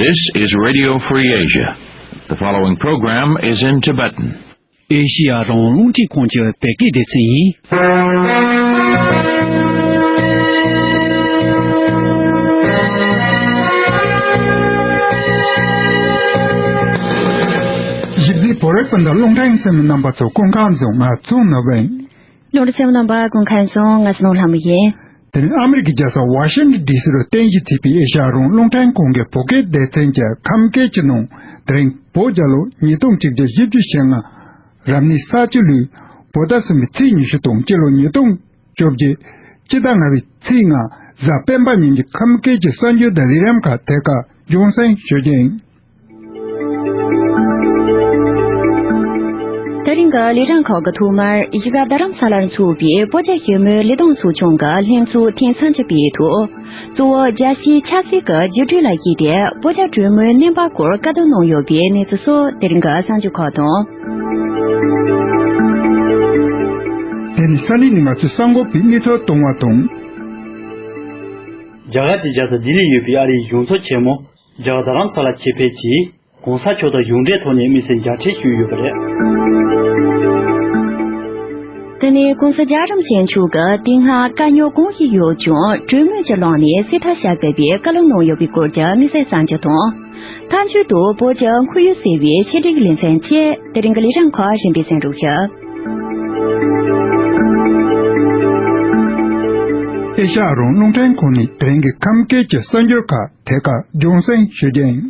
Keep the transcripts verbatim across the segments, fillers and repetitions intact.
This is Radio Free Asia. The following program is in Tibetan. ཨེ་ཤི་ཡ་རང་དབང་རླུང་འཕྲིན་ཁང་གི་བོད་སྐད་སྡེ་ཚན་ཡིན། གཞིས་བྱེས་བོད་རིགས་སྤུན་ཟླ་རླུང་འཕྲིན་གསན་མི་རྣམ་པ་ཚོ་སྐུ་ཁམས་བཟང་། ང་ཚོ་ནོར་བུ་ཡིན། ལོ་རེ་སེམས་རྣམ་པ་ཀུན་མཁའ་བཟང་། ང་སྣང་ལྷ་མོ་ཡིན། དེ་ནི་ཨ་མི་རི་ཀའི་རྒྱལ་ས་ཝ་ཤིང་ཊོན་ཌི་སི་རུ་རྟེན་གཞི་བྱས་པའི་ཨེ་ཤ་ཡ་རང་དབང་རླུང་འཕྲིན་ཁང་གི་བོད་སྐད་སྡེ་ཚན་གྱི་ཁམས་སྐད་ཀྱི་ནང་། དེ་རིང་བོད་རྒྱལ་ལོ་ཉིས་སྟོང་གཅིག་བརྒྱ་བཞི་བཅུ་ཞེ་ལྔ། རབ་གནས་ས་བཅུ་ལོའི་བོད་ཟླ་གསུམ་པའི་ཚེས་ཉི་ཤུ་དང་སྤྱི་ལོ་ཉིས་སྟོང་བཅོ་བརྒྱད། སྤྱི་ཟླ་ལྔ་པའི་ཚེས་ལྔ་གཟའ་སྤེན་པ་ཉིན་གྱི་ཁམས་སྐད་ཀྱི་གསར་འགྱུར་དང་ལས་རིམ་ཁག་ཐད་ཀར་རྒྱང་སྲིང་ཞུ་རྒྱུ་ཡིན། དེ་རིང་གི་ལས་རིམ་ཁག་གི་ཐོག་མར་གཞིས་ཀ་རྡ་རམ་ས་ལར་འཚོགས་པའི་བོད་རྒྱ་ཞི་མོལ་ལས་དོན་ཚོགས་ཆུང་གི་ལྷན་ཚོགས་ཐེངས་སུམ་ཅུ་པའི་ཐོག་གཙོ་བོ་རྒྱལ་སྤྱིའི་ཆབ་སྲིད་ཀྱི་འགྱུར་འགྲོས་ལ་གཞིགས་ཏེ་བོད་རྒྱ་གྲོས་མོལ་གནས་བབ་སྐོར་བཀའ་བསྡུར་གནང་ཡོད་པའི་གནས་ཚུལ་སོགས་དེ་རིང་གི་གསར་འགྱུར་ཁག་དང་། དེ་ནི་ས་གནས་ནས་ང་ཚོས་གསར་འགོད་པའི་གནས་ཚུལ་གཏོང་བ་དང་། རྒྱ་གར་གྱི་རྒྱལ་ས་ལྡི་ལིར་ཡོད་པའི་ཨ་རིའི་གཞུང་ཚབ་ཆེན་མོ་རྒྱ་གར་རྡ་རམ་ས་ལ་ཆེད་ཕེབས་ཀྱིས། ྋགོང་ས་མཆོག་དང་གཞུང་འབྲེལ་ཐོག་ནས་དམིགས་བསལ་མཇལ་འཕྲད་ཞུས་ཡོད་པ་རེད། དེ་ནས་༧གོང་ས་༧རྒྱལ་བ་རིན་པོ་ཆེ་མཆོག་གིས་དེ་སྔ་དཀའ་རྙོག་གང་ཞིག་ཡོད་ཀྱང་གྲོས་མོལ་གྱི་ལམ་ནས་སེལ་ཐབས་བྱ་དགོས་པའི་བཀའ་སློབ་གནང་ཡོད་པའི་སྐོར་གྱི་དམིགས་བསལ་གསར་འགྱུར་དང་། མཐའ་མཇུག་ཏུ་བོད་ཀྱི་ཁོར་ཡུག་ཟེར་བའི་ཆེད་སྒྲིག་ལེ་ཚན་བཅས་དེ་རིང་གི་ལས་རིམ་ཁག་གཞན་པའི་གསན་རོགས་ཞུ། ཨེ་ཤ་ཡ་རང་དབང་རླུང་འཕྲིན་ཁང་ནས་དེ་རིང་གི་ཁམས་སྐད་ཀྱི་གསར་འགྱུར་ཁག་ཐད་ཀར་རྒྱང་སྲིང་ཞུ་རྒྱུ་ཡིན།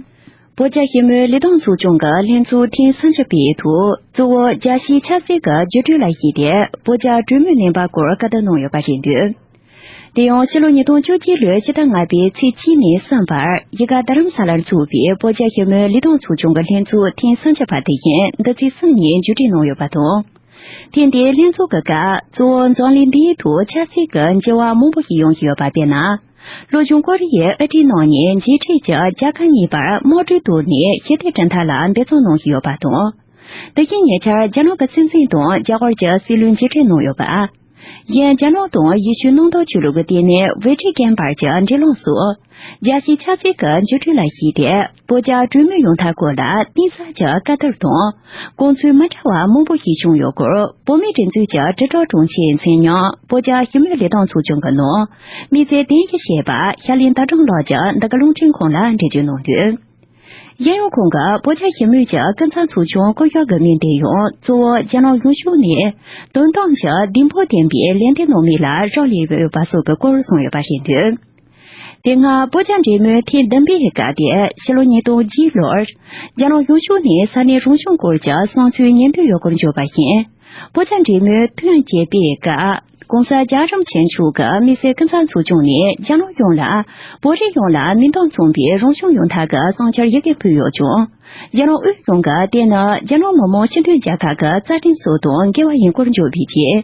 བོད་རྒྱ་ཞི་མོལ་ལས་དོན་ཚོགས་ཆུང་གི་ལྷན་ཚོགས་ཐེངས་སུམ་ཅུ་པའི་ཐོག་གཙོ་བོ་རྒྱལ་སྤྱིའི་ཆབ་སྲིད་ཀྱི་འགྱུར་འགྲོས་ལ་གཞིགས་ཏེ་བོད་རྒྱ་གྲོས་མོལ་གནས་བབ་སྐོར་བཀའ་བསྡུར་གནང་ཡོད་པ་རེད་འདུག་དེ་ཡང་ཕྱི་ལོ་ཉིས་སྟོང་བཅོ་བརྒྱད་ལོའི་ཕྱི་ཟླ་ལྔ་པའི་ཚེས་གཅིག་ནས་གསུམ་བར་གཞིས་ཀ་རྡ་རམ་ས་ལར་འཚོགས་པའི་བོད་རྒྱ་ཞི་མོལ་ལས་དོན་ཚོགས་ཆུང་གི་ལྷན་ཚོགས་ཐེངས་སུམ་ཅུ་པ་དེ་བཞིན་འདི་ཚེས་གསུམ་ཉིན་མཇུག་སྒྲིལ་གནང་ཡོད་པ་དང་། ཐེངས་འདིའི་ལྷན་ཚོགས་ཀྱི་སྐབས་གཙོ་བོ་འཛམ་གླིང་འདིའི་ཐོག་ཆབ་སྲིད་ཀྱི་འགྱུར་བ་མང་པོ་ཞིག་ཡོང་བཞིན་ཡོད་པ་དཔེར་ན། ལྷོ་བྱང་ཀོ་རི་ཡས་ཨ་རིའི་ནང་ནས་མཇལ་འཕྲད་ཀྱིས་རྒྱལ་ཁབ་གཉིས་བར་དམག་གྲོས་བཏོད་ནས་ཞི་བདེ་གྲུབ་མཐའ་ལ་འབད་བརྩོན་གནང་བཞིན་ཡོད་པ་དང་། དེ་བཞིན་ཉེ་ཆར་རྒྱ་ནག་གི་སྲིད་འཛིན་དང་རྒྱ་གར་གྱི་སྲིད་བློན་མཇལ་འཕྲད་གནང་ཡོད་པ། གཞན་རྒྱ་ནག་དང་ཡེ་ཤུའི་གནམ་བདག་ཆོས་ལུགས་ཀྱི་ལྟེ་གནས་ཝེ་ཊི་ཀན་བར་གྱི་འབྲེལ་ལམ་སོགས། རྒྱལ་སྤྱིའི་ཆབ་སྲིད་ཀྱི་འགྱུར་འགྲོས་ལ་གཞིགས་ཏེ་བོད་རྒྱ་གྲོས་མོལ་ཡོང་ཐབས་སྐོར་ལ་གཏིང་ཟབ་ཀྱི་བཀའ་བསྡུར་དང་། དགོངས་ཚུལ་མི་འདྲ་བ་མང་པོ་ཞིག་བྱུང་ཡོད་སྐོར་བོད་མིའི་སྒྲིག་འཛུགས་ཀྱི་དྲིལ་བསྒྲགས་དྲུང་ཆེ་མཚན་ཉིད་བོད་རྒྱ་ཞི་མོལ་ལས་དོན་ཚོགས་ཆུང་གི་ནང་། དམིགས་བསལ་གདན་ཞུ་བྱས་པ་ཤར་གླིང་ཟླ་སྒྲོན་ལགས་ཀྱིས་འདི་ག་རླུང་འཕྲིན་ཁང་ལ་འགྲེལ་བརྗོད་གནང་དོན། གཞན་ཡང་ཁོང་གིས་བོད་རྒྱ་ཞི་མོལ་གྱི་སྐུ་ཚབ་ཚོགས་ཆུང་སྐུ་ཞབས་དགུ་མིན་དེ་ཡང་གཙོ་བོ་རྒྱ་ནག་གཞུང་ཕྱོགས་ནས་དོན་དམ་གྱི་བདེན་པ་ལྡན་པའི་ལན་འདེབས་གནང་མིན་ལ་རག་ལས་ཡོད་པ་སོགས་ཀྱི་སྐོར་གསུངས་ཡོད་པ་རེད་འདུག་དེ་སྔ་བོད་རྒྱ་འབྲེལ་མོལ་ཐེངས་བདུན་པའི་སྐབས་དེ་ཕྱི་ལོ་ཉིས་སྟོང་བརྒྱད་ལོར་རྒྱ་ནག་གཞུང་ཕྱོགས་ནས་ས་གནས་རང་སྐྱོང་སྐོར་གྱི་བསམ་ཚུལ་ཉན་འདོད་ཡོད་སྐོར་བརྗོད་པ་བཞིན། བོད་རྒྱ་འབྲེལ་མོལ་ཐེངས་བརྒྱད་པའི་སྐབས་ྋགོང་ས་རྒྱལ་བ་རིན་པོ་ཆེ་མཆོག་གིས་དམིགས་བསལ་སྐུ་ཚབ་ཚོགས་ཆུང་ནས་རྒྱ་ནག་གཞུང་ལ་བོད་རིགས་ཡོངས་ལ་མིང་དོན་མཚུངས་པའི་རང་སྐྱོང་ཡོང་ཐབས་ཀྱི་བསམ་འཆར་ཡི་གེ་ཕུལ་ཡོད་ཀྱང་། རྒྱ་ནག་དབུས་གཞུང་གིས་དེ་ནི་རྒྱ་ནག་མི་དམངས་སྤྱི་མཐུན་རྒྱལ་ཁབ་ཀྱི་རྩ་ཁྲིམས་སོགས་དང་འགལ་བ་ཡིན་སྐོར་བརྗོད་པའི་རྗེས།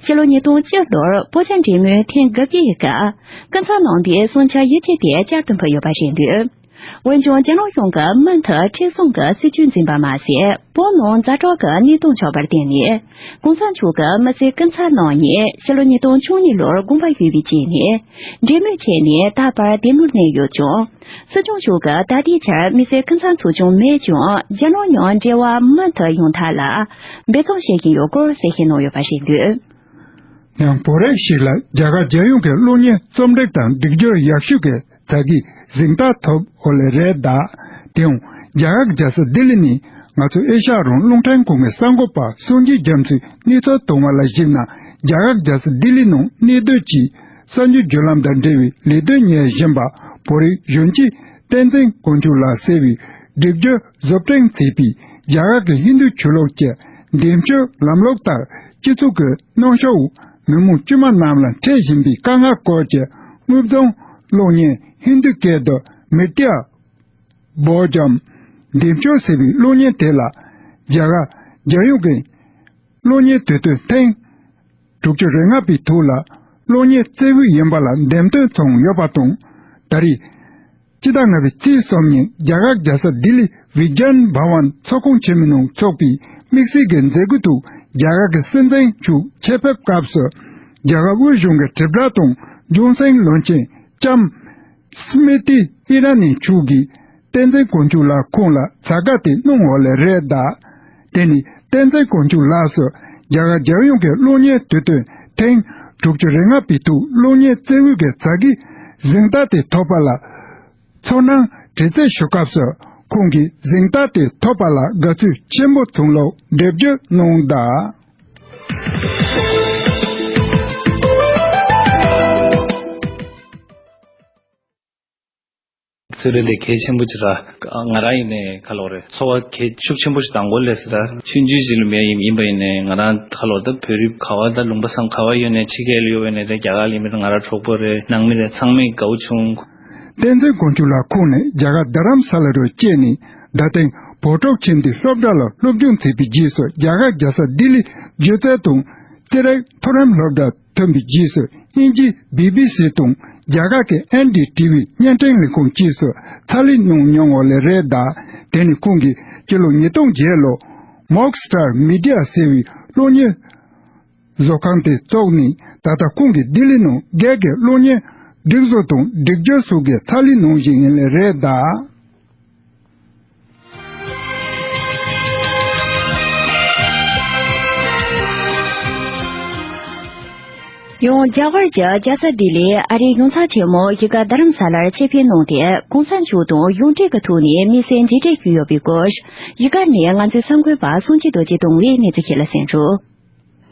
ཕྱི་ལོ་ཉིས་སྟོང་བཅུ་ལོར་བོད་རྒྱ་འབྲེལ་མོལ་ཐེངས་དགུ་པའི་སྐབས་སྐུ་ཚབ་གནང་བའི་བསམ་འཆར་ཡི་གེ་དེ་བསྐྱར་དུ་ཕུལ་ཡོད་པ་རེད་འདུག་འོན་ཀྱང་རྒྱ་ནག་གཞུང་གིས་མུ་མཐུད་མཁྲེགས་བཟུང་གི་སྲིད་བྱུས་འཛིན་པ་མ་ཟད། བོད་ནང་ཛ་དྲག་གི་གནས་སྟངས་ཆགས་པར་བརྟེན་ནས། ྋགོང་ས་མཆོག་གིས་དམིགས་བསལ་སྐུ་ཚབ་གནང་ནས་ཕྱི་ལོ་ཉིས་སྟོང་བཅུ་གཉིས་ལོར་དགོངས་པ་ཞུས་པའི་རྗེས་ནས། འབྲེལ་མོལ་བྱས་ནས་ད་བར་བདེ་མོར་གནས་ཡོད་ཀྱང་། སྲིད་སྐྱོང་མཆོག་གིས་ད་ལྟའི་ཆར་དམིགས་བསལ་སྐུ་ཚབ་ཚོགས་ཆུང་མེད་ཀྱང་རྒྱ་ནག་མཉམ་འབྲེལ་བ་མུ་མཐུད་ཡོང་ཐབས་ལ་འབད་བརྩོན་བྱེད་བཞིན་ཡོད་སྐོར་གསལ་བཤད་གནང་ཡོད་པ་རེད་འདུག་ཡང་བོད་རིགས་ཤིག་ལ་རྒྱ་གར་རྒྱལ་ཡོངས་ཀྱི་གློག་བརྙན་རྩོམ་སྒྲིག་དང་སྒྲིག་སྦྱོར་ཡག་ཤོས་ཀྱི་དྲ་རྒྱའི་གཟེངས་རྟགས་ཐོབ་ཡོད་ལེ་རེད་ད། དེའང་རྒྱ་གར་རྒྱལ་ས་ལྡི་ལི་ནས་ང་ཚོ་ཨེ་ཤ་ཡ་རང་དབང་རླུང་འཕྲིན་ཁང་གི་གསར་འགོད་པ་སངས་རྒྱས་རྒྱ་མཚོས་གནས་ཚུལ་བཏང་བ་ལ་གཞིགས་ན། རྒྱ་གར་རྒྱལ་ས་ལྡི་ལི་ནང་གནས་སྡོད་ཀྱི་གསར་འགྱུར་བརྒྱུད་ལམ་དང་འབྲེལ་བའི་ལས་དོན་གཉེར་བཞིན་པ་བོད་རིགས་གཞོན་སྐྱེས་བསྟན་འཛིན་དཀོན་མཆོག་ལགས་ཟེར་བའི་སྒྲིག་སྦྱོར་བཟོ་སྐྲུན་བྱས་པའི་རྒྱ་གར་གྱི་ཧིན་རྡུ་ཆོས་ལུགས་ཀྱི་འདེམས་སྤྱོད་ལམ་ལུགས་ལྟར་སྤྱི་ཚོགས་ཀྱི་སྣང་ཤོག་མི་མང་དཀྱུས་མ་རྣམས་ལ་འཕྲད་བཞིན་པའི་དཀའ་ངལ་སྐོར་གྱི་དངོས་བྱུང་གློག་བརྙན་ཧིན་རྡུ་སྐད་དུ་མི་ཏྲ་བོ་ཇམ། འདེམས་སྤྱོད་ཟེར་བའི་གློག་བརྙན་དེ་ལ་རྒྱ་གར་རྒྱལ་ཡོངས་ཀྱི་གློག་བརྙན་དུས་སྟོན་ཐེངས་དྲུག་ཅུ་རེ་ལྔ་པའི་ཐོག་ལ་གློག་བརྙན་རྩེ་ཕུད་ཡིན་པ་ལ་འདེམས་ཐོན་བྱུང་ཡོད་པ་དང་། ད་རེས་སྤྱི་ཟླ་ལྔ་པའི་ཚེས་གསུམ་ཉིན་རྒྱ་གར་རྒྱལ་ས་ལྡི་ལི་བི་གྱཱན་བྷ་ཝན་ཚོགས་ཁང་ཆེན་མོའི་ནང་འཚོགས་པའི་དམིགས་བསལ་གྱི་མཛད་སྒོའི་ཐོག་རྒྱ་གར་གྱི་སྲིད་འཛིན་མཆོག་ཆེད་ཕེབས་སྐབས་སུ་རྒྱ་གར་དབུས་གཞུང་གི་དྲིལ་བསྒྲགས་དང་རྒྱང་སྲིང་བློན་ཆེན་ལྕམ་སི་མི་ཏི་ཨི་ར་ནི་མཆོག་གིས། བསྟན་འཛིན་དཀོན་མཆོག་ལགས་ཁོང་ལ་ཛ་དཀར་དེ་གནང་འོག་ལས་རེད་གདའ། དེ་ནི་བསྟན་འཛིན་དཀོན་མཆོག་ལགས་སུ་རྒྱ་གར་རྒྱལ་ཡོངས་ཀྱི་གློག་བརྙན་དུས་སྟོན་ཐེངས་དྲུག་ཅུ་རེ་ལྔ་པའི་ཐོག་གློག་བརྙན་རྩེ་དབུས་ཀྱི་ཛ་དཀར་གཟེངས་རྟགས་དེ་ཐོབ་པ་ལ་ཚོར་སྣང་དྲན་རྩིས་ཞུ་སྐབས་སུ་ཁོང་གིས་གཟེངས་རྟགས་དེ་ཐོབ་པ་ལ་དགའ་ཚོར་ཆེན་པོ་བྱུང་ལུགས་འགྲེལ་བརྗོད་གནང་གདའ། ཚོར་སྣང་དེ་གལ་ཆེན་པོ་ཅིག་ར། ང་རང་ཡིན་ནའི་ཁ་ལོ་རེད། ཚོར་བ་གལ་ཤུགས་ཆེན་པོ་ཞིག་དང་པོ་ལས་སི་ར། ཆུང་ཆུང་ཅིག་ལ་མེད་ཡིན་ཡིན་པ་ཡིན་ནའི་ང་རང་ཁ་ལོ་ད་བོད་རིགས་ག་བ་ད་ལུང་པ་སང་ག་བ་ཡོད་ནའི་ཕྱི་རྒྱལ་ལ་ཡོད་པ་ཡིན་ནའི་ད་རྒྱ་གར་ལ་ཡིན་པ་ད་ང་རང་གྲོགས་པོ་རེད། ནང་མི་རེད། ཚང་མས་དགའ་བོ་བྱུང་། བསྟན་འཛིན་དཀོན་མཆོག་ལགས་ཁོང་ནི་རྒྱ་གར་རྡ་རམ་ས་ལ་རུ་སྐྱེས་ནས་ད་ཐེངས་བོད་ཕྲུག་ཁྱིམ་སྡེའི་སློབ་གྲྭ་ལ་སློབ་སྦྱོང་མཛད་པའི་རྗེས་སུ་རྒྱ་གར་རྒྱལ་ས་ལྡི་ལི་སྒྱུ་རྩལ་དང་རྩེད་རིགས་མཐོ་རིམ་སློབ་གྲྭ་ཐོན་པའི་རྗེས་སུ་དབྱིན་ཇིའི་བི་བི་སི་དང་རྒྱ་གར་གྱི་ཨེན་ཌི་ཊི་ཝི་བརྙན་འཕྲིན་ལས་ཁུངས་བཅས་སུ་ཕྱག་ལས་གནང་མྱོང་བ་ལས་རེད་གདའ། དེ་ནི་ཁོང་གིས་སྤྱི་ལོ་ཉིས་སྟོང་བརྒྱད་ལོ་མོག་སི་ཊར་མི་ཌི་ཡ་ཟེར་བའི་གློག་བརྙན་བཟོ་ཁང་དེ་བཙུགས་ནས་ད་ལྟ་ཁོང་གིས་ལྡི་ལི་ནང་སྒེར་གྱི་གློག་བརྙན་སྒྲིག་བཟོ་དང་སྒྲིག་སྦྱོར་སོགས་ཀྱི་ཕྱག་ལས་གནང་བཞིན་ཡིན་ལས་རེད་གདའ། ཡང་རྒྱ་གར་གྱི་རྒྱལ་ས་ལྡི་ལིའི་ཨ་རིའི་གཞུང་ཚབ་ཆེན་མོ་གཞིས་ཀ་རྡ་རམ་ས་ལར་ཆེད་ཕེབས་གནང་སྟེ་གོང་ས་མཆོག་དང་གཞུང་འབྲེལ་གྱི་ཐོག་ནས་དམིགས་བསལ་མཇལ་འཕྲད་ཞུས་ཡོད་པའི་སྐོར་གཞིས་ཀ་ནས་ང་ཚོའི་གསར་འགོད་པ་སངས་རྒྱས་རྡོ་རྗེ་དང་བའི་གནས་ཚུལ་ཞིག་ལ་གསན་རོགས།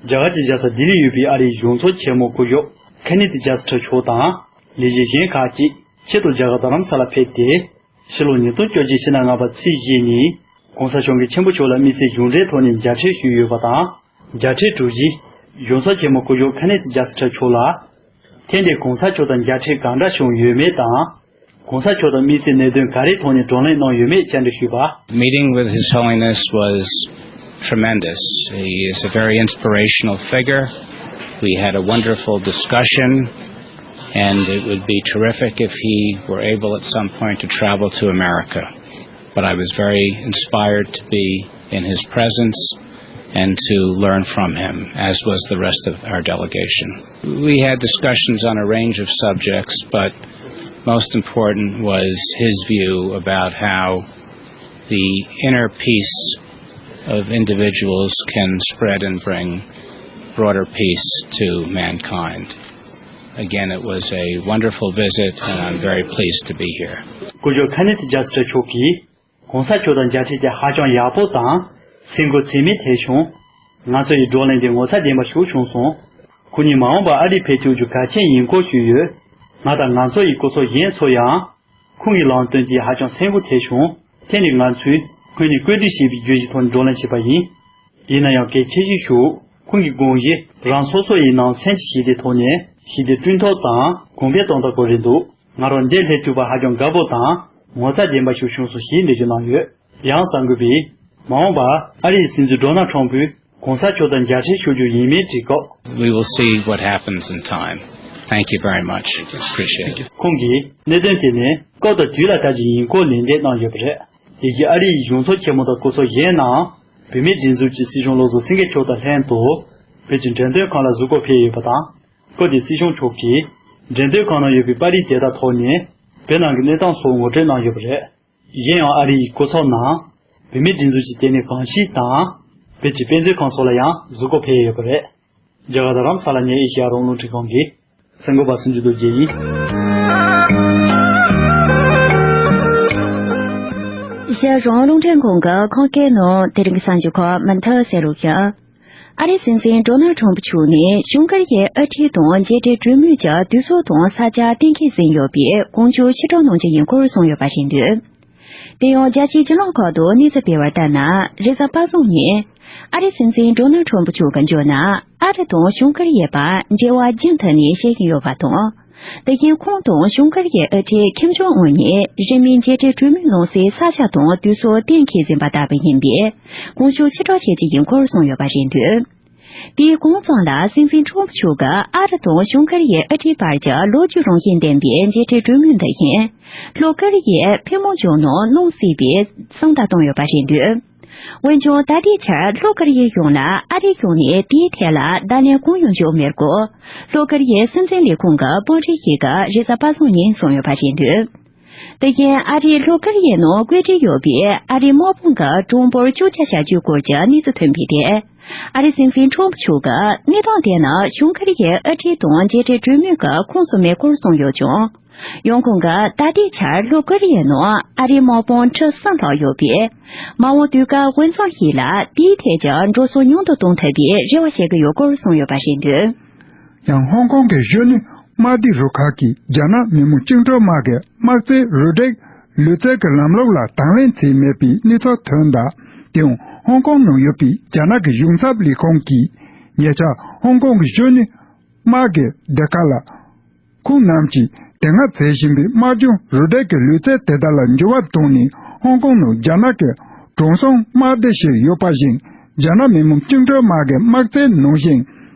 རྒྱ་གར་གྱི་རྒྱལ་ས་ལྡི་ལིར་ཡོད་པའི་ཨ་རིའི་གཞུང་ཚབ་ཆེན་མོ་སྐུ་ཞབས་ཁེ་ནེ་ཐི་ཇཱ་སི་ཊར་མཆོག་དང་ལས་བྱེད་གཞན་ཁག་ཅིག་ཆེད་དུ་རྒྱ་གར་རྡ་རམ་ས་ལ་ཕེབས་ཏེ། ཕྱི་ལོ་ཉིས་སྟོང་བཅོ་བརྒྱད་ཕྱི་ཟླ་ལྔ་པ་ཚེས་བཞི་ཉིན་༧གོང་ས་༧སྐྱབས་མགོན་ཆེན་པོ་མཆོག་ལ་དམིགས་བསལ་གཞུང་འབྲེལ་ཐོག་ནས་མཇལ་འཕྲད་ཞུས་ཡོད་པ་དང་། མཇལ་འཕྲད་གྲུབ་རྗེས་གཞུང་ཚབ་ཆེན་མོ་སྐུ་ཞབས་ཁེ་ནེ་ཐི་ཇཱ་སི་ཊར་མཆོག་ལ། ཐེངས་འདིར་༧གོང་ས་མཆོག་དང་མཇལ་འཕྲད་གང་འདྲ་བྱུང་ཡོད་མེད་དང་། ༧གོང་ས་མཆོག་དང་དམིགས་བསལ་གནད་དོན་ག་རེའི་ཐོག་ནས་བགྲོ་གླེང་གནང་ཡོད་མེད་བཅར་འདྲི་ཞུས་པ། Meeting with His Holiness was tremendous. He is a very inspirational figure. We had a wonderful discussion, and it would be terrific if he were able at some point to travel to America. But I was very inspired to be in his presence and to learn from him, as was the rest of our delegation. We had discussions on a range of subjects, but most important was his view about how the inner peace of individuals can spread and bring broader peace to mankind. Again, it was a wonderful visit, and I'm very pleased to be here. སྐུ་ཞབས་ཁེ་ནེ་ཐི་ཇཱ་སི་ཊར་མཆོག་གིས། ༧གོང་ས་མཆོག་དང་མཇལ་འཕྲད་དེ་ཧ་ཅང་ཡག་པོ་དང་། སེམས་འགུལ་ཚད་མེད་ཐེབས་བྱུང་། ང་ཚོ་ཡི་བགྲོ་གླེང་དེ་ངོ་མཚར་ལྡན་པ་ཞིག་བྱུང་སོང་། ཁོང་ཉིད་མ་འོངས་པར་ཨ་རིར་ཕེབས་ཐུབ་རྒྱུ་གལ་ཆེན་ཡིན་སྐོར་ཞུས་ཡོད། ང་དང་ང་ཚོ་ཡི་སྐུ་ཚབ་གཞན་ཚོ་ཡང་། ཁོང་གི་ལམ་སྟོན་དེས་ཧ་ཅང་སེམས་འགུལ་ཐེབས་བྱུང་། དེ་ནི་ང་ཚོས་ཁོང་ནས་བཀོད་སྒྲིག་བྱས་པའི་བརྗོད་གཞིའི་ཐོག་ནས་བགྲོ་གླེང་བྱས་པ་ཡིན། ཡིན་ན་ཡང་གལ་ཆེ་ཤོས་ཤིག་ཁོང་གི་དགོངས་གཞི་རང་སོ་སོ་ཡི་ནང་སེམས་ཀྱི་ཞི་བདེའི་ཐོག་ནས་ཞི་བདེ་བསྐྲུན་ཐབས་དང་གོང་འཕེལ་གཏོང་ཐབས་སྐོར་རེད་འདུག་ང་རང་འདིར་སླེབས་ཐུབ་པ་ཧ་ཅང་དགའ་པོ་དང་ངོ་མཚར་ལྡན་པ་ཞིག་བྱུང་སོང་ཞེས་འགྲེལ་བརྗོད་གནང་ཡོད། ཡང་གསར་འགོད་པས་མ་འོངས་པར་ཨ་རིའི་སྲིད་འཛིན་ཌོ་ནལ་ཁྲམ་ཕུས་གོང་ས་མཆོག་དང་མཇལ་འཕྲད་ཞུ་རྒྱུ་ཡིན་མིན་དྲིས་སྐབས། We will see what happens in time. Thank you very much. Appreciate it. ཁོང་གིས་གནད་དོན་དེ་ནི་སྐབས་དང་དུས་ལ་བལྟ་རྒྱུ་ཡིན་སྐོར་ལན་འདེབས་གནང་ཡོད་པ་རེད། དེ་བཞིན་ཨ་རིའི་གཞུང་ཚབ་ཆེན་མོ་དང་སྐུ་ཚབ་གཞན་རྣམས་བོད་མིའི་སྒྲིག་འཛུགས་ཀྱི་སྲིད་སྐྱོང་བློ་བཟང་སེང་གེ་མཆོག་དང་ལྷན་དུ་བོད་ཀྱི་འགྲེམས་སྟོན་ཁང་ལ་གཟིགས་སྐོར་ཕེབས་ཡོད་པ་དང་། སྐབས་དེར་སྲིད་སྐྱོང་མཆོག་གིས་འགྲེམས་སྟོན་ཁང་ནང་ཡོད་པའི་པར་རིས་དེ་དག་ཐོག་ནས་བོད་ནང་གི་གནས་སྟངས་སོགས་ངོ་སྤྲོད་གནང་ཡོད་པ་རེད། གཞན་ཡང་ཨ་རི་ཡི་སྐུ་ཚབ་རྣམས་བོད་མིའི་སྒྲིག་འཛུགས་ཀྱི་ལྟེ་གནས་གངས་སྐྱིད་དང་། བོད་ཀྱི་དཔེ་མཛོད་ཁང་སོགས་ལ་ཡང་གཟིགས་སྐོར་ཕེབས་ཡོད་པ་རེད། རྒྱ་གར་རྡ་རམ་ས་ལ་ནས་ཨེ་ཤེ་ཡ་རང་དབང་རླུང་འཕྲིན་ཁང་གི་གསར་འགོད་པ་སུམ་ཅུ་རྡོ་རྗེ་ཡིན། ཨེ་ཤེ་ཡ་རང་དབང་རླུང་འཕྲིན་ཁང་གི་ཁམས་སྐད་ནང་དེ་རིང་གི་གསར་འགྱུར་ཁག་མུ་མཐུད་གསན་རོགས་ཞུ། ཨ་རིའི་སྲིད་འཛིན་ཌོ་ནལ་ཁྲམ་ཕུ་མཆོག་ནས་བྱུང་ཁུལ་གྱི་དབུ་ཁྲིད་དང་མཇལ་འཕྲད་གྲོས་མོལ་གྱི་དུས་ཚོད་དང་ས་ཆ་གཏན་འཁེལ་ཟིན་ཡོད་པས་དགོངས་འཆར་ཕྱིར་སྤྲོད་གནང་རྒྱུ་ཡིན་སྐོར་གསུངས་ཡོད་པ་རེད་འདུག་དེ་ཡང་རྒྱལ་སྤྱིའི་བརྒྱུད་ལམ་ཁག་ཏུ་གནས་ཚུལ་སྤེལ་བར་ལྟར་ན། རེས་གཟའ་པ་སངས་ཉིན་ཨ་རིའི་སྲིད་འཛིན་ཌོ་ནལ་ཁྲམ་ཕུ་མཆོག་གིས་བརྗོད་ན། ཨ་རི་དང་བྱུང་ཁུལ་ཡོད་པ་འབྲེལ་བ་རྒྱུན་མཐུད་ནས་བྱེད་བཞིན་ཡོད་པ་དང་། དེ་བཞིན་ཁོང་དང་བྱུང་ཁུལ་གྱི་དབུ་ཁྲིད་ཁིམ་ཇོང་ཨུན་གཉིས་རིང་མིན་མཇལ་འཕྲད་གྲོས་མོལ་གནང་སའི་ས་ཆ་དང་དུས་ཚོད་གཏན་འཁེལ་ཟིན་པ་ལྟ་བུ་ཡིན་པས་དགོངས་འཆར་ཕྱིར་སྤྲོད་བྱེད་རྒྱུ་ཡིན་སྐོར་གསུངས་ཡོད་པ་རེད་འདུག་དེའི་གོང་ཙམ་ལ་སྲིད་འཛིན་ཁྲོམ་ཕུ་མཆོག་གིས་ཨ་རི་དང་བྱུང་ཁུལ་གྱི་དབུ་ཁྲིད་བར་གྱི་ལོ་རྒྱུས་རང་བཞིན་ལྡན་པའི་མཇལ་འཕྲད་གྲོས་མོལ་འདི་བཞིན་ལྷོ་ཀོ་རི་ཡས་ཕན་མོ་བྱུང་ནང་གནང་སྲིད་པའི་གསང་བརྡ་བཏང་ཡོད་པ་རེད་འདུག་འོན་ཀྱང་ད་ལྟའི་ཆར་ལྷོ་ཀོ་རི་ཡའི་གཞུང་ལ་ཨ་རིའི་གཞུང་ནས་དེའི་ཐད་ལ་བརྡ་ལན་གང་ཡང་བྱུང་མེད་སྐོར་ལྷོ་ཀོ་རི་ཡའི་སྲིད་འཛིན་ལས་ཁུངས་ཀྱི་དཔོན་རིགས་ཤིག་གིས་རེས་གཟའ་པ་སངས་ཉིན་གསུངས་ཡོད་པ་རེད་འདུག་དེ་བཞིན་ཨ་རིས་ལྷོ་ཀོ་རི་ཡའི་ནང་བཀོད་སྒྲིག་ཡོད་པའི་ཨ་རིའི་དམག་དཔུང་གི་གྲངས་འབོར་བཅུ་ཆ་བཞག་རྒྱུའི་སྐོར་གྱི་གནས་ཚུལ་ཐོན་པའི་ཐད། ཨ་རིའི་སྲིད་འཛིན་ཁྲོམ་ཕུ་མཆོག་གིས་གནས་སྟངས་དེ་ནི་བྱང་ཀོ་རི་ཡའི་དབུ་ཁྲིད་དང་མཇལ་འཕྲད་གྲོས་མོལ་གྱི་ཁོངས་སུ་མེད་སྐོར་གསུངས་ཡོད་ཀྱང་། ཡང་ཁོང་གིས་ད་ལྟའི་ཆར་ལྷོ་ཀོ་རི་ཡའི་ནང་ཨ་རིའི་དམག་དཔུང་ཁྲི་གསུམ་ལྷག་ཡོད་པས། མ་འོངས་དུས་སྐབས་དབུས་གཙང་ཞིག་ལ་དེའི་ཐད་ཀྱི་འགྲོ་སོང་ཉུང་དུ་གཏོང་ཐུབ་པའི་རེ་བ་བྱེད་ཀྱི་ཡོད་སྐོར་གསུངས་ཡོད་པ་རེད་འདུག། ཡང་ཧོང་ཀོང་གི་གཞོན་ནུ་དམག་སྡེ་རུ་ཁག་གིས་རྒྱ་ནག་མི་དམངས་བཅིངས་འགྲོལ་དམག་གི་དམག་རྩལ་རུ་སྒྲིག་ལུས་རྩལ་གྱི་ལམ་ལུགས་ལ་དང་ལེན་བྱས་མེད་པའི་གནས་ཚུལ་ཐོན་གདའ། དེའང་ཧོང་ཀོང་ནང་ཡོད་པའི་རྒྱ་ནག་གི་གཞུང་ཚབ་ལས་ཁུངས་ཀྱིས་ཉེ་ཆར་ཧོང་ཀོང་གི་གཞོན་ནུ་དམག་གི་སྡེ་ཁག་ལ། ཁོང་རྣམས་ཀྱིས་དེ་སྔ་བྱེད་བཞིན་པའི་དམག་སྦྱོང་རུ་སྒྲིག་གི་ལུས་རྩལ་དེ་དག་ལ་འགྱུར་བ་བཏང་ནས། ཧོང་ཀོང་ནང་རྒྱ་ནག་གི་གྲོང་གསེབ་དམག་སྡེ་ཞིག་ཡོད་པ་བཞིན། རྒྱ་ནག་མི་དམངས་བཅིངས་འགྲོལ་དམག་གི་དམག་རྩལ་ནང་བཞིན་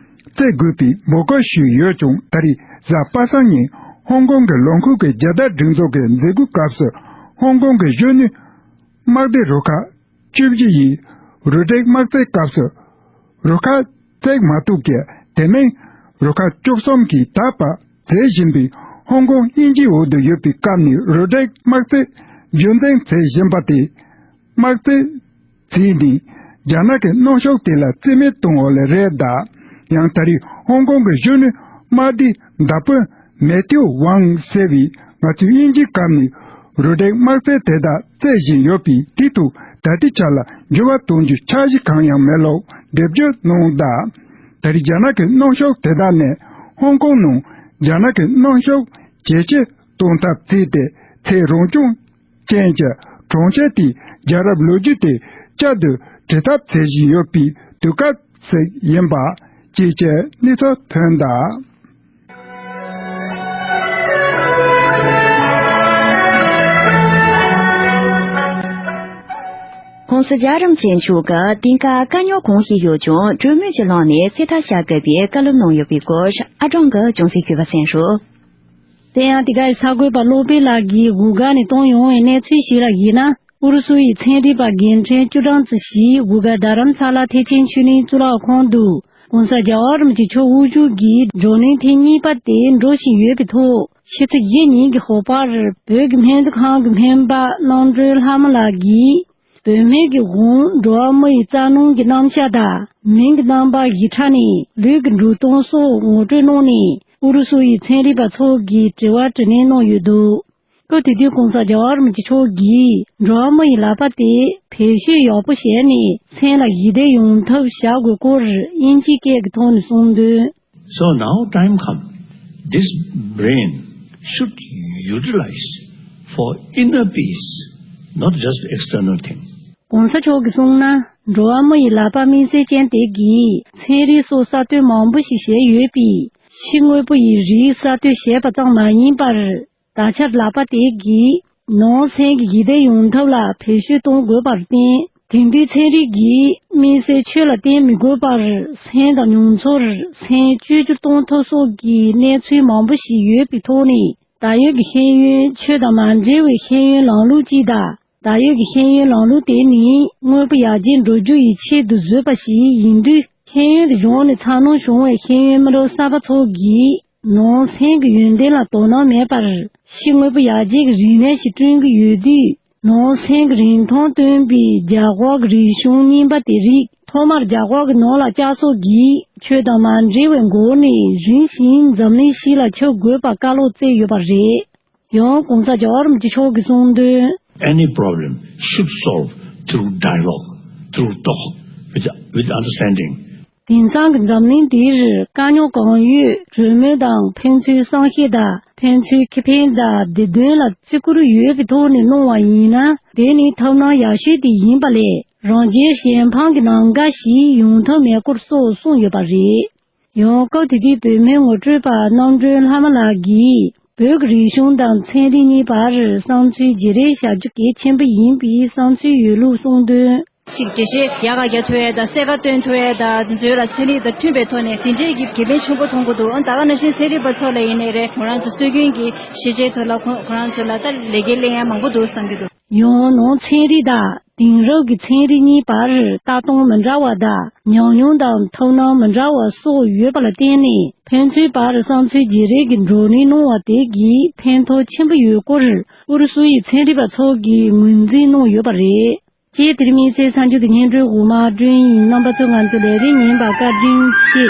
རྩེ་དགོས་པའི་འབོད་སྐུལ་ཞུས་ཡོད་ཀྱང་། ད་རེས་གཟའ་པ་སངས་ཉིན་ཧོང་ཀོང་གི་ལོ་འཁོར་གྱི་རྒྱལ་དར་སྒྲེང་འཛུགས་ཀྱི་མཛད་སྒོའི་སྐབས་སུ། ཧོང་ཀོང་གི་གཞོན་ནུ་དམག་སྡེ་རུ་ཁག་བཅུ་བཞི་ཡིས་རུ་སྒྲིག་དམག་རྩལ་སྐབས་སུ་རུ་ཁག་བརྩེགས་མ་གཏོགས་ཀྱི་དེ་མིན་རུ་ཁག་བཅུ་གསུམ་གྱིས་ད་བར་མཛད་བཞིན་པའི་ཧོང་ཀོང་དབྱིན་ཇིའི་འོག་ཏུ་ཡོད་པའི་སྐབས་ནས་རུ་སྒྲིག་དམག་རྩལ་རྒྱུན་འཛིན་མཛད་བཞིན་པ་དེ། དམག་རྩལ་བྱས་ནས་རྒྱ་ནག་གི་གནོན་ཤུགས་དེ་ལ་རྩིས་མེད་གཏོང་འོག་ལ་རེད་གདའ། ཡང་ད་རེས་ཧོང་ཀོང་གི་གཞོན་ནུ་དམག་སྡེའི་མདའ་དཔོན་མེ་ཐིའུ་ཝང་ཟེར་བས། ང་ཚོས་དབྱིན་ཇིའི་སྐབས་ནས་རུ་སྒྲིག་དམག་རྩལ་དེ་དག་རྩེད་བཞིན་ཡོད་པས། དེའི་ཐོག་ད་ལྟའི་ཆ་ལ་འགྱུར་བ་གཏོང་རྒྱུའི་འཆར་གཞི་གང་ཡང་མེད་ལུགས་འགྲེལ་བརྗོད་གནང་གདའ། ད་རེས་རྒྱ་ནག་གི་གནོན་ཤུགས་དེ་དག་ནས་ཧོང་ཀོང་ནང་རྒྱ་ནག་གི་གནོན་ཤུགས་ཇེ་ཆེ་གཏོང་ཐབས་བྱས་ཏེ། ཚེ་རང་སྐྱོང་ཅན་གྱི་གྲོང་ཁྱེར་དེའི་རྒྱལ་རབས་ལོ་རྒྱུས་དེ་བསྐྱར་དུ་བྲི་ཐབས་བྱེད་བཞིན་ཡོད་པའི་དུས་སྐབས་ཤིག་ཡིན་པ་བཅས་ཀྱི་གནས་ཚུལ་ཐོན་གདའ། ྋགོང་ས་རྒྱལ་བ་རིན་པོ་ཆེ་མཆོག་གིས་དེང་སྐབས་དཀའ་རྙོག་གང་ཞིག་ཡོད་ཀྱང་གྲོས་མོལ་གྱི་ལམ་ནས་སེལ་ཐབས་བྱ་དགོས་པའི་བཀའ་སློབ་གནང་ཡོད་པའི་སྐོར་ཨ་ཀྲང་གིས་ཅུང་ཟད་ཞུས་པ་གསན་རོགས། དེ་ཡང་དེ་གའི་གསར་འགོད་པ་བློ་བྷེ་ལགས་ཀྱིས་གུ་གལ་ནས་བཏོན་ཡོང་བའི་གནས་ཚུལ་ཞིག་ལ་གཞིགས་ན། ཨུ་རུ་སུ་ཡི་ཚན་རིག་པ་རྒན་གྲས་བཅུ་གྲངས་ཙམ་ཞིག་གུ་གལ་རྡ་རམ་ས་ལ་ཐེག་ཆེན་ཆོས་གླིང་གཙུག་ལག་ཁང་དུ་ྋགོང་ས་རྒྱལ་བ་རིན་པོ་ཆེ་མཆོག་དབུ་བཞུགས་ཀྱི་བགྲོ་གླེང་ཐེངས་གཉིས་པ་དེ་འགྲོ་བཞིན་ཡོད་པའི་ཐོག། ཕྱི་ཚེས་བཞི་ཉིན་གྱི་ཞོགས་པར་བོད་ཀྱི་སྨན་རྩིས་ཁང་གི་སྨན་པ་རྣམ་གྲོལ་ལྷ་མོ་ལགས་ཀྱིས། བོད་སྨན་གྱི་དབང་འགྲོ་བ་མི་ཡི་རྩལ་སྣང་གི་རྣམ་གཞག་དང་མིང་གི་རྣམ་པ་བཞི་ཕྲ་ནས་ལུས་ཀྱི་འགྲོ་སྟངས་སོགས་ངོ་སྤྲོད་གནང་ནས། ཨུ་རུ་སུ་ཡི་ཚན་རིག་པ་ཚོ་གིས་དྲི་བ་དྲིས་ལན་གནང་ཡོད་འདུག། སྐབས་དེ་དུས་ྋགོང་ས་རྒྱལ་བ་རིན་པོ་ཆེ་མཆོག་གིས་འགྲོ་བ་མི་ཡི་ལག་པ་དེ་བེད་སྤྱོད་ཡག་པོ་བྱས་ནས་མཚན་ལ་ཞི་བདེ་ཡོང་ཐབས་བྱ་དགོས་སྐོར་དབྱིན་ཇིའི་སྐད་ཀྱི་ཐོག་ནས་གསུངས་དོན། So now time come, this brain should utilize for inner peace, not just external thing. ྋགོང་ས་མཆོག་གིས་གསུངས་ན། འགྲོ་བ་མི་ཡི་ལག་པ་དམིགས་བསལ་ཅན་དེ་གིས་ཚན་རིག་སོགས་གསར་གཏོད་མང་པོ་ཞིག་བྱས་ཡོད་པས། ཕྱི་དངོས་པོ་ཡི་རིགས་གསར་གཏོད་བྱས་པ་ཙམ་མ་ཡིན་པར། ད་ཆར་ལག་པ་དེ་གིས་ནང་སེམས་ཀྱི་ཞི་བདེ་ཡོང་ཐབས་ལ་བེད་སྤྱོད་གཏོང་དགོས་པར་བརྟེན། དེང་དུས་ཚན་རིག་གིས་དམིགས་བསལ་ཆོས་ལ་བརྟེན་མི་དགོས་པར། སེམས་དང་མྱོང་ཚོར། སེམས་བཅོས་བསྒྱུར་གཏོང་ཐབས་སོགས་ཀྱི་གནས་ཚུལ་མང་པོ་ཞིག་ཡོད་པའི་ཐོག་ནས། ད་ཡོད་ཀྱི་ཤེས་ཡོན་ཆོས་དང་མ་འབྲེལ་བའི་ཤེས་ཡོན་ལམ་ལུགས་ཅིག་དང་། ད་ཡོད་ཀྱི་ཤེས་ཡོན་ལམ་ལུགས་དེ་ནི་དངོས་པོ་ཡར་རྒྱས་འགྲོ་རྒྱུ་ཡི་ཆེད་དུ་བཟོས་པ་ཞིག་ཡིན་དུས། ཤེས་ཡོན་གྱི་གཞུང་ནས་འཚར་སྣང་བྱུང་བའི་ཤེས་ཡོན་མི་འདྲ་གསར་པ་ཚོ་གིས་ནང་སེམས་ཀྱི་ཡོན་ཏན་ལ་དོ་སྣང་མེད་པར། ཕྱི་དངོས་པོ་ཡར་རྒྱས་ཀྱི་རིག་གནས་ཤིག་བསྐྲུན་གྱི་ཡོད་དུས། ནང་སེམས་ཀྱི་རིན་ཐང་སྟོན་པའི་རྒྱ་གར་གྱི་རིག་གཞུང་རྙིང་པ་དེ་རིགས་ཐོག་མར་རྒྱ་གར་གྱི་ནང་ལ་བཅའ་སོགས་ཀྱིས་ཆོས་དང་མ་འབྲེལ་བའི་སྒོ་ནས་རིམ་བཞིན་འཛམ་གླིང་ཕྱི་ལ་ཁྱབ་དགོས་པར་བཀའ་སློབ་སྩལ་ཡོད་པ་རེད། ཡང་ྋགོང་ས་རྒྱལ་བ་རིན་པོ་ཆེ་མཆོག་གིས་གསུངས་དོན། Any problem should solve through dialogue, through talk, with, with understanding. དེང་སང་གི་འཛམ་གླིང་འདིར་དཀའ་རྙོག་གང་ཡོད་གྲོས་མོལ་དང་ཕན་ཚུན་བསམ་ཤེས་དང་ཕན་ཚུན་ཁེ་ཕན་དང་བདེ་དོན་ལ་བརྩི་བཀུར་ཡོད་པའི་ཐོག་ནས་གནང་བ་ཡིན་ན། དེ་ནི་ཐབས་ལམ་ཡག་ཤོས་དེ་ཡིན་པ་ལས། རང་རྒྱལ་གཞན་ཕམ་གྱི་ལམ་ཁ་ཞིག་ཡོང་ཐབས་མེད་སྐོར་སོགས་གསུངས་ཡོད་པ་རེད། ཡང་སྐབས་དེ་དུས་བོད་སྨན་ངོ་སྤྲོད་པ་རྣམ་གྲོལ་ལྷ་མོ་ལགས་ཀྱིས། བོད་ཀྱི་རིག་གཞུང་དང་ཚན་རིག་གཉིས་བར་བསམ་ཚུལ་བརྗེ་རེས་བྱ་རྒྱུ་གལ་ཆེན་པོ་ཡིན་པའི་བསམ་ཚུལ་ཡོད་ལུགས་གསུངས་དོན། གཅིག་འགྲེལ་བཤད་ཡག་ག་རྒྱག་ཐུབ་ཡས་དང་གསལ་ཁ་སྟོན་ཐུབ་ཡས་དང་དེ་ཚོའི་ལ་ཚན་རིག་དང་མཐུན་པའི་ཐོག་ནས་དེ་འདྲས་ཀྱི་དགེ་ཕན་ཆེན་པོ་མཐོང་གི་འདུག། ཨ་ད་ག་ནང་བཞིན་ཚན་རིག་པ་ཚོ་ལ་ཡིན་ནའི་རེད། ཁོ་རང་ཚོ་སྲོལ་རྒྱུན་གྱི་ཤེས་བྱའི་ཐོག་ལ་ཁོ་ཁོ་རང་ཚོ་ལ་ད་ལེགས་སྐྱེས་ལེན་ཡ་མང་པོ་འདུག་བསམ་གྱི་འདུག། ཡང་ནང་ཚན་རིག་དང་ དེང་རབས་ཀྱི་ཚན་རིག་གཉིས་བར་ལྟ་སྟངས་མི་འདྲ་བ་དང་ཉམས་མྱོང་དང་ཐུགས་སྣང་མི་འདྲ་བ་སོགས་ཡོད་པ་ལ་བརྟེན་ནས། ཕན་ཚུན་བར་བསམ་ཚུལ་བརྗེ་རེས་ཀྱི་བགྲོ་གླེང་གནང་བ་དེ་གིས་ཕན་ཐོགས་ཆེན་པོ་ཡོད་སྐོར་ཨུ་རུ་སུ་ཡི་ཚན་རིག་པ་ཚོ་གིས་ངོས་འཛིན་གནང་ཡོད་པ་རེད། ཅེས་དེ་རིང་མི་ཚེའི་གསར་འགྱུར་དེ་སྙན་སྒྲོན་འོག་མ་བསྐྲུན་ཡིན། རྣམ་པ་ཚོས་ང་ཚོའི་ལས་རིམ་ཉན་པར་བཀའ་དྲིན་ཆེ།